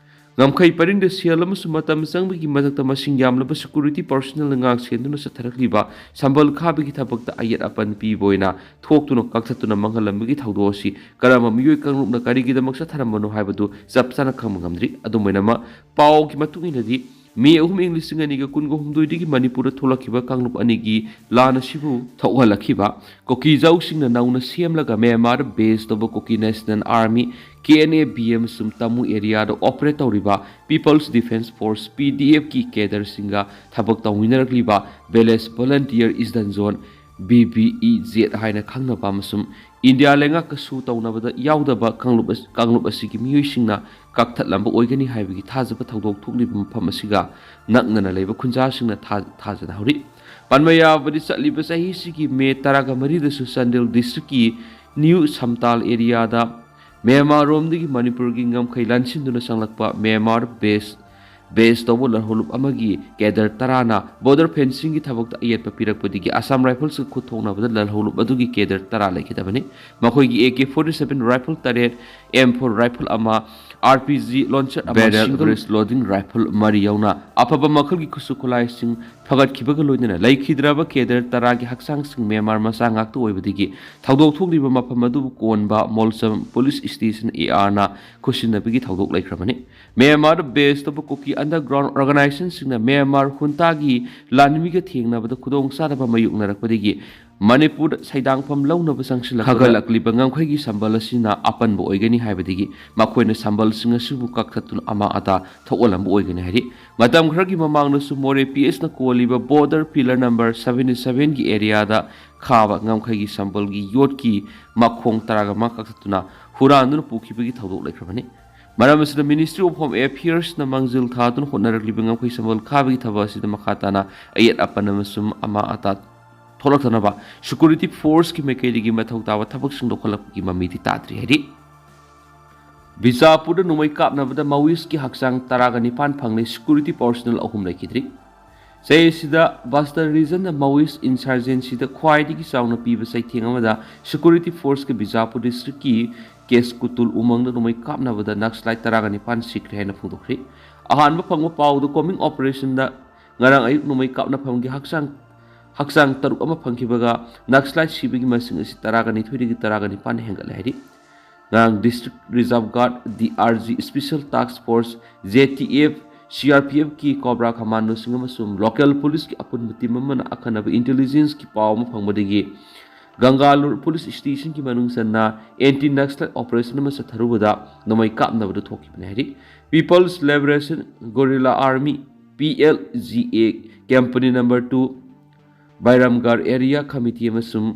ꯉꯝꯈꯩ ꯄꯔꯤꯡꯗ ꯁꯦꯜ ꯑꯃꯁꯨꯡ ꯃꯇꯝ ꯆꯪꯕꯒꯤ ꯃꯊꯛꯇ ꯃꯁꯤꯡ ꯌꯥꯝꯂꯕ ꯁꯦꯀ꯭ꯌꯨꯔꯤꯇꯤ ꯄꯥꯔꯁꯣꯅꯦꯜꯅ ꯉꯥꯛ ꯁꯦꯟꯗꯨꯅ ꯆꯠꯊꯔꯛꯂꯤꯕ ꯁꯝꯕꯜ ꯈꯥꯕꯒꯤ ꯊꯕꯛꯇ ꯑꯌꯦꯠ ꯑꯄꯟ ꯄꯤꯕ ꯑꯣꯏꯅ ꯊꯣꯛꯇꯨꯅ ꯀꯛꯊꯠꯇꯨꯅ ꯃꯥꯡꯍꯜꯂꯝꯕꯒꯤ ꯊꯧꯗꯣꯛ ꯑꯁꯤ ꯀꯔꯝꯕ ꯃꯤꯑꯣꯏ ꯀꯥꯡꯂꯨꯞꯅ ꯀꯔꯤꯒꯤꯗꯃꯛ ꯆꯠꯊꯔꯝꯕꯅꯣ ꯍꯥꯏꯕꯗꯨ ꯆꯞ ꯆꯥꯅ ꯈꯪꯕ ꯉꯝꯗ꯭ꯔꯤ꯫ ꯑꯗꯨꯝ ꯑꯣꯏꯅꯃꯛ, ꯄꯥꯎꯒꯤ ꯃꯇꯨꯡ ꯏꯟꯅꯗꯤ, ꯃꯦ ꯑꯍꯨꯝ ꯏꯪ ꯂꯤꯁꯤꯡ ꯑꯅꯤꯒ ꯀꯨꯟꯒ ꯍꯨꯝꯗꯣꯏꯗꯒꯤ ꯃꯅꯤꯄꯨꯔꯗ ꯊꯣꯛꯂꯛꯈꯤꯕ ꯀꯥꯡꯂꯨꯞ ꯑꯅꯤꯒꯤ ꯂꯥꯟ ꯑꯁꯤꯕꯨ ꯊꯣꯛꯍꯜꯂꯛꯈꯤꯕ ꯀꯨꯀꯤꯖꯥꯎꯁꯤꯡꯅ ꯅꯧꯅ ꯁꯦꯝꯂꯒ ꯃ꯭ꯌꯥꯟꯃꯥꯔꯗ ꯕꯦꯁ ꯇꯧꯕ Kuki national army, K N A B ꯑꯃꯁꯨꯡ ꯇꯥꯃꯨ ꯑꯦꯔꯤꯌꯥꯗ ꯑꯣꯄꯔꯦꯠ ꯇꯧꯔꯤꯕ people's defence force, P D ꯑꯦꯐꯀꯤ ꯀꯦꯗꯔꯁꯤꯡꯒ ꯊꯕꯛ ꯇꯧꯃꯤꯟꯅꯔꯛꯂꯤꯕ ꯚꯤꯂꯦꯖ ꯚꯣꯂꯟꯇꯤꯌꯔ ꯏꯁ zone, V V E Z ꯍꯥꯏꯅ ꯈꯪꯅꯕ ꯑꯃꯁꯨꯡ ꯏꯟꯗꯤꯌꯥ ꯂꯩꯉꯥꯛꯀ ꯁꯨ ꯇꯧꯅꯕꯗ ꯌꯥꯎꯗꯕ ꯀꯥꯡꯂꯨꯞ ꯑꯁ-, ꯀꯥꯡꯂꯨꯞ ꯑꯁꯤꯒꯤ ꯃꯤꯑꯣꯏꯁꯤꯡꯅ ꯀꯛꯊꯠꯂꯝꯕ ꯑꯣꯏꯒꯅꯤ ꯍꯥꯏꯕꯒꯤ ꯊꯥꯖꯕ ꯊꯧꯗꯣꯛ ꯊꯣꯛꯂꯤꯕ ꯃꯐꯝ ꯑꯁꯤꯒ ꯅꯛꯅꯅ ꯂꯩꯕ ꯈꯨꯟꯖꯥꯁꯤꯡꯅ ꯊꯥ-, ꯊꯥꯖꯅꯍꯧꯔꯤ꯫ ꯄꯟꯕ ꯌꯥꯕꯗꯤ, ꯆꯠꯂꯤꯕ ꯆꯍꯤꯁꯤꯒꯤ ꯃꯦ ꯇꯔꯥꯒ ꯃꯔꯤꯗꯁꯨ ꯆꯥꯟꯗꯦꯜ ꯗꯤꯁꯇ꯭ꯔꯤꯛꯀꯤ ꯅ꯭ꯌꯨ ꯁꯝꯇꯥꯜ ꯑꯦꯔꯤꯌꯥꯗ ꯃ꯭ꯌꯥꯟꯃꯥꯔꯔꯣꯝꯗꯒꯤ ꯃꯅꯤꯄꯨꯔꯒꯤ ꯉꯝꯈꯩ ꯂꯥꯟꯁꯤꯟꯗꯨꯅ ꯆꯪꯂꯛꯄ ꯃ꯭ꯌꯥꯟꯃꯥꯔ ꯕꯦꯁ, ꯕꯦꯁ ꯇꯧꯕ ꯂꯜꯍꯧꯂꯨꯞ ꯑꯃꯒꯤ ꯀꯦꯗꯔ ꯇꯔꯥꯅ ꯕꯣꯔꯗꯔ ꯐꯦꯟꯁꯤꯡꯒꯤ ꯊꯕꯛꯇ ꯑꯌꯦꯠꯄ ꯄꯤꯔꯛꯄꯗꯒꯤ ꯑꯁꯥꯝ ꯔꯥꯏꯐꯜꯁꯀ ꯈꯨꯠ ꯊꯣꯛꯅꯕꯗ ꯂꯜꯍꯧꯂꯨꯞ ꯑꯗꯨꯒꯤ ꯀꯦꯗꯔ ꯇꯔꯥ ꯂꯩꯈꯤꯗꯕꯅꯤ꯫ ꯃꯈꯣꯏꯒꯤ A K forty seven rifle ꯇꯔꯦꯠ, ꯑꯦꯝ ꯐꯣꯔ ꯔꯥꯏꯐꯜ ꯑꯃ, ꯑꯥꯔ ꯄꯤ ꯖꯤ ꯂꯣꯟꯆꯔ ꯑꯃ, ꯕꯦꯔꯦꯜ ꯁꯤꯡꯒꯜ ꯕ꯭ꯔꯦꯁ ꯂꯣꯗꯤꯡ ꯔꯥꯏꯐꯜ ꯃꯔꯤ ꯌꯥꯎꯅ ꯑꯐꯕ ꯃꯈꯜꯒꯤ ꯈꯨꯠꯁꯨ ꯈꯨꯠꯂꯥꯏꯁꯤꯡ ꯐꯒꯠꯈꯤꯕꯒ ꯂꯣꯏꯅꯅ ꯂꯩꯈꯤꯗ꯭ꯔꯕ ꯀꯦꯗꯔ ꯇꯔꯥꯒꯤ ꯍꯛꯆꯥꯡꯁꯤꯡ ꯃ꯭ꯌꯥꯟꯃꯥꯔ ꯃꯆꯥ ꯉꯥꯛꯇ ꯑꯣꯏꯕꯗꯒꯤ ꯊꯧꯗꯣꯛ ꯊꯣꯛꯂꯤꯕ ꯃꯐꯝ ꯑꯗꯨꯕꯨ ꯀꯣꯟꯕ ꯃꯣꯜꯆꯝ ꯄꯨꯂꯤꯁ ꯁ꯭ꯇꯦꯁꯟ, ꯑꯦ ꯑꯥꯔꯅ ꯈꯨꯠꯁꯤꯟꯅꯕꯒꯤ ꯊꯧꯗꯣꯛ ꯂꯩꯈ꯭ꯔꯕꯅꯤ꯫ ꯃ꯭ꯌꯥꯟꯃꯥꯔꯗ ꯕꯦꯁ ꯇꯧꯕ ꯀꯨꯀꯤ ꯑꯟꯗꯔꯒ꯭ꯔꯥꯎꯟ ꯑꯣꯔꯒꯅꯥꯏꯖꯦꯁꯟꯁꯤꯡꯅ ꯃ꯭ꯌꯥꯟꯃꯥꯔ ꯍꯨꯟꯇꯥꯒꯤ ꯂꯥꯟꯃꯤꯒ ꯊꯦꯡꯅꯕꯗ ꯈꯨꯗꯣꯡꯆꯥꯗꯕ ꯃꯥꯌꯣꯛꯅꯔꯛꯄꯗꯒꯤ ꯃꯅꯤꯄꯨꯔꯗ ꯁꯩꯗꯥꯡꯐꯝ ꯂꯧꯅꯕ ꯆꯪꯁꯤꯜꯂꯛꯄꯗ ꯈꯥꯒꯠꯂꯛꯂꯤꯕ ꯉꯝꯈꯩꯒꯤ ꯁꯝꯕꯜ ꯑꯁꯤꯅ ꯑꯄꯟꯕ ꯑꯣꯏꯒꯅꯤ ꯍꯥꯏꯕꯗꯒꯤ ꯃꯈꯣꯏꯅ ꯁꯝꯕꯜꯁꯤꯡ ꯑꯁꯤꯕꯨ ꯀꯛꯊꯠꯇꯨꯅ ꯑꯃꯥ ꯑꯇꯥ ꯊꯣꯛꯍꯜꯂꯝꯕ ꯑꯣꯏꯒꯅꯤ ꯍꯥꯏꯔꯤ꯫ ꯃꯇꯝ ꯈꯔꯒꯤ ꯃꯃꯥꯡꯗꯁꯨ ꯃꯣꯔꯦ ꯄꯤ ꯑꯦꯁꯅ ꯀꯣꯜꯂꯤꯕ ꯕꯣꯔꯗꯔ ꯄꯤꯂꯔ ꯅꯝꯕꯔ ꯁꯚꯦꯟꯇꯤ ꯁꯚꯦꯟꯒꯤ ꯑꯦꯔꯤꯌꯥꯗ ꯈꯥꯕ ꯉꯝꯈꯩꯒꯤ ꯁꯝꯕꯜꯒꯤ ꯌꯣꯠꯀꯤ ꯃꯈꯣꯡ ꯇꯔꯥꯒ ꯃꯉꯥ ꯀꯛꯊꯠꯇꯨꯅ ꯍꯨꯔꯥꯟꯗꯨꯅ ꯄꯨꯈꯤꯕꯒꯤ ꯊꯧꯗꯣꯛ ꯂꯩꯈ꯭ꯔꯕꯅꯤ꯫ ꯃꯔꯝ ꯑꯁꯤꯗ Ministry of Home Affairsꯅ ꯃꯥꯡꯖꯤꯜ ꯊꯥꯗꯨꯅ ꯍꯣꯠꯅꯔꯛꯂꯤꯕ ꯉꯝꯈꯩ ꯁꯝꯕꯜ ꯈꯥꯕꯒꯤ ꯊꯕꯛ ꯑꯁꯤꯗ ꯃꯈꯥ ꯇꯥꯅ ꯑꯌꯦꯠ ꯑꯄꯟ ꯑꯃꯁꯨꯡ ꯑꯃꯥ ꯑꯇꯥ ꯊꯣꯛꯂꯛꯇꯅꯕ ꯁꯦꯀ꯭ꯌꯨꯔꯤꯇꯤ ꯐꯣꯔꯁꯀꯤ ꯃꯥꯏꯀꯩꯗꯒꯤ ꯃꯊꯧ ꯇꯥꯕ ꯊꯕꯛꯁꯤꯡ ꯂꯧꯈꯠꯂꯛꯄꯒꯤ ꯃꯃꯤꯗꯤ ꯇꯥꯗ꯭ꯔꯤ ꯍꯥꯏꯔꯤ꯫ ꯕꯤꯖꯥꯄꯨꯔꯗ ꯅꯣꯡꯃꯩ ꯀꯥꯞꯅꯕꯗ ꯃꯥꯋꯤꯁꯀꯤ ꯍꯛꯆꯥꯡ ꯇꯔꯥꯒ ꯅꯤꯄꯥꯟ ꯐꯪꯂꯦ, ꯁꯦꯀ꯭ꯌꯨꯔꯤꯇꯤ ꯄꯥꯔꯁꯣꯅꯦꯜ ꯑꯍꯨꯝ ꯂꯩꯈꯤꯗ꯭ꯔꯤ꯫ ꯆꯍꯤ ꯑꯁꯤꯗ ꯕꯁꯇꯔ ꯔꯤꯖꯟꯗ ꯃꯥꯋꯤꯁ ꯏꯟꯁꯔꯖꯦꯟꯁꯤꯗ ꯈ꯭ꯋꯥꯏꯗꯒꯤ ꯆꯥꯎꯅ ꯄꯤꯕ ꯆꯩꯊꯦꯡ ꯑꯃꯗ ꯁꯦꯀ꯭ꯌꯨꯔꯤꯇꯤ ꯐꯣꯔꯁꯀ ꯕꯤꯖꯥꯄꯨꯔ ꯗꯤꯁꯇ꯭ꯔꯤꯛꯀꯤ ꯀꯦꯁꯀꯨꯇꯨꯜ ꯎꯃꯪꯗ ꯅꯣꯡꯃꯩ ꯀꯥꯞꯅꯕꯗ ꯅꯛꯁꯂꯥꯏꯠ ꯇꯔꯥꯒ ꯅꯤꯄꯥꯟ ꯁꯤꯈ꯭ꯔꯦ ꯍꯥꯏꯅ ꯐꯣꯡꯗꯣꯛꯈ꯭ꯔꯤ꯫ ꯑꯍꯥꯟꯕ ꯐꯪꯕ ꯄꯥꯎꯗ ꯀꯣꯝꯕꯤꯡ ꯑꯣꯄꯔꯦꯁꯟꯗ ꯉꯔꯥꯡ ꯑꯌꯨꯛ ꯅꯣꯡꯃꯩ ꯀꯥꯞꯅꯐꯝꯒꯤ ꯍꯛꯆꯥꯡ, ꯍꯛꯆꯥꯡ ꯇꯔꯨꯛ ꯑꯃ ꯐꯪꯈꯤꯕꯒ ꯅꯛꯁꯂꯥꯏꯠ ꯁꯤꯕꯒꯤ ꯃꯁꯤꯡ ꯑꯁꯤ ꯇꯔꯥꯒ ꯅꯤꯊꯣꯏꯗꯒꯤ ꯇꯔꯥꯒ ꯅꯤꯄꯥꯟ ꯍꯦꯟꯒꯠꯂꯦ ꯍꯥꯏꯔꯤ꯫ ꯉꯔꯥꯡ district reserve guard, D R G, special ꯇꯥꯛꯁ force, J T F, C R P ꯑꯦꯐꯀꯤ ꯀꯣꯕ꯭ꯔꯥ ꯀꯃꯥꯟꯗꯣꯁꯤꯡ ꯑꯃꯁꯨꯡ ꯂꯣꯀꯦꯜ ꯄꯨꯂꯤꯁꯀꯤ ꯑꯄꯨꯟꯕ ꯇꯤꯝ ꯑꯃꯅ ꯑꯀꯟꯅꯕ ꯏꯟꯇꯦꯂꯤꯖꯦꯟꯁꯀꯤ ꯄꯥꯎ ꯑꯃ ꯐꯪꯕꯗꯒꯤ ꯒꯪꯒꯥꯂꯨꯔ ꯄꯨꯂꯤꯁ ꯁ꯭ꯇꯦꯁꯟꯒꯤ ꯃꯅꯨꯡ ꯆꯟꯅ ꯑꯦꯟꯇꯤ ꯅꯛꯁꯂꯥꯏꯠ ꯑꯣꯄꯔꯦꯁꯟ ꯑꯃ ꯆꯠꯊꯔꯨꯕꯗ ꯅꯣꯡꯃꯩ ꯀꯥꯞꯅꯕꯗ ꯊꯣꯛꯈꯤꯕꯅꯤ ꯍꯥꯏꯔꯤ꯫ People's Liberation Guerrilla Army, P L G A, company number two, Bairamgarh area committee ꯑꯃꯁꯨꯡ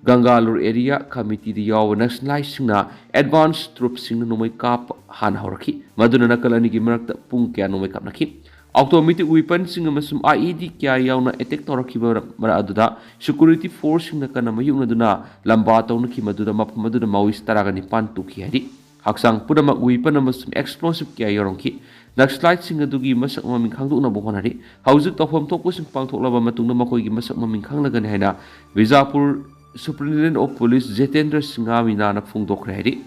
ꯒꯪꯒꯥꯂꯨꯔ ꯑꯦꯔꯤꯌꯥ ꯀꯃꯤꯇꯤꯗ ꯌꯥꯎꯕ ꯅꯛꯁꯂꯥꯏꯠꯁꯤꯡꯅ ꯑꯦꯗꯚꯥꯟꯁ ꯇ꯭ꯔꯨꯞꯁꯤꯡꯅ ꯅꯣꯡꯃꯩ ꯀꯥꯞꯄ ꯍꯥꯟꯅ ꯍꯧꯔꯛꯈꯤ꯫ ꯃꯗꯨꯅ ꯅꯥꯀꯜ ꯑꯅꯤꯒꯤ ꯃꯔꯛꯇ ꯄꯨꯡ ꯀꯌꯥ ꯅꯣꯡꯃꯩ ꯀꯥꯞꯅꯈꯤ꯫ ꯑꯣꯇꯣꯃꯦꯇꯤꯛ ꯋꯦꯄꯟꯁꯤꯡ ꯑꯃꯁꯨꯡ ꯑꯥꯏ ꯏ ꯗꯤ ꯀꯌꯥ ꯌꯥꯎꯅ ꯑꯦꯇꯦꯛ ꯇꯧꯔꯛꯈꯤꯕ ꯃꯔꯛ ꯑꯗꯨꯗ ꯁꯦꯀ꯭ꯌꯨꯔꯤꯇꯤ ꯐꯣꯔꯁꯁꯤꯡꯅ ꯀꯟꯅ ꯃꯥꯌꯣꯛꯅꯗꯨꯅ ꯂꯝꯕꯥ ꯇꯧꯅꯈꯤ, ꯃꯗꯨꯗ ꯃꯐꯝ ꯑꯗꯨꯗ ꯃꯥꯑꯣꯏꯁ ꯇꯔꯥꯒ ꯅꯤꯄꯥꯟ ꯇꯨꯈꯤ ꯍꯥꯏꯔꯤ꯫ ꯍꯛꯆꯥꯡ ꯄꯨꯝꯅꯃꯛ ꯋꯦꯄꯟ ꯑꯃꯁꯨꯡ ꯑꯦꯛꯁꯄ꯭ꯂꯣꯁꯤꯞ ꯀꯌꯥ ꯌꯥꯎꯔꯝꯈꯤ꯫ ꯅꯛꯁꯂꯥꯏꯠꯁꯤꯡ ꯑꯗꯨꯒꯤ ꯃꯁꯛ ꯃꯃꯤꯡ ꯈꯪꯗꯣꯛꯅꯕ ꯍꯣꯠꯅꯔꯤ꯫ ꯍꯧꯖꯤꯛ ꯇꯧꯐꯝ ꯊꯣꯛꯄꯁꯤꯡ ꯄꯥꯡꯊꯣꯛꯂꯕ ꯃꯇꯨꯡꯗ ꯃꯈꯣꯏꯒꯤ ꯃꯁꯛ ꯃꯃꯤꯡ ꯈꯪꯂꯒꯅꯤ ꯍꯥꯏꯅ ꯕꯤꯖꯥꯄꯨꯔ ꯁꯨꯄꯔꯤꯟꯇꯦꯟꯗꯦꯟ ꯑꯣꯐ ꯄꯨꯂꯤꯁ ꯖꯤꯇꯦꯟꯗ꯭ꯔ ꯁꯤꯡꯍ ꯃꯤꯅꯥꯅ ꯐꯣꯡꯗꯣꯛꯈ꯭ꯔꯦ ꯍꯥꯏꯔꯤ꯫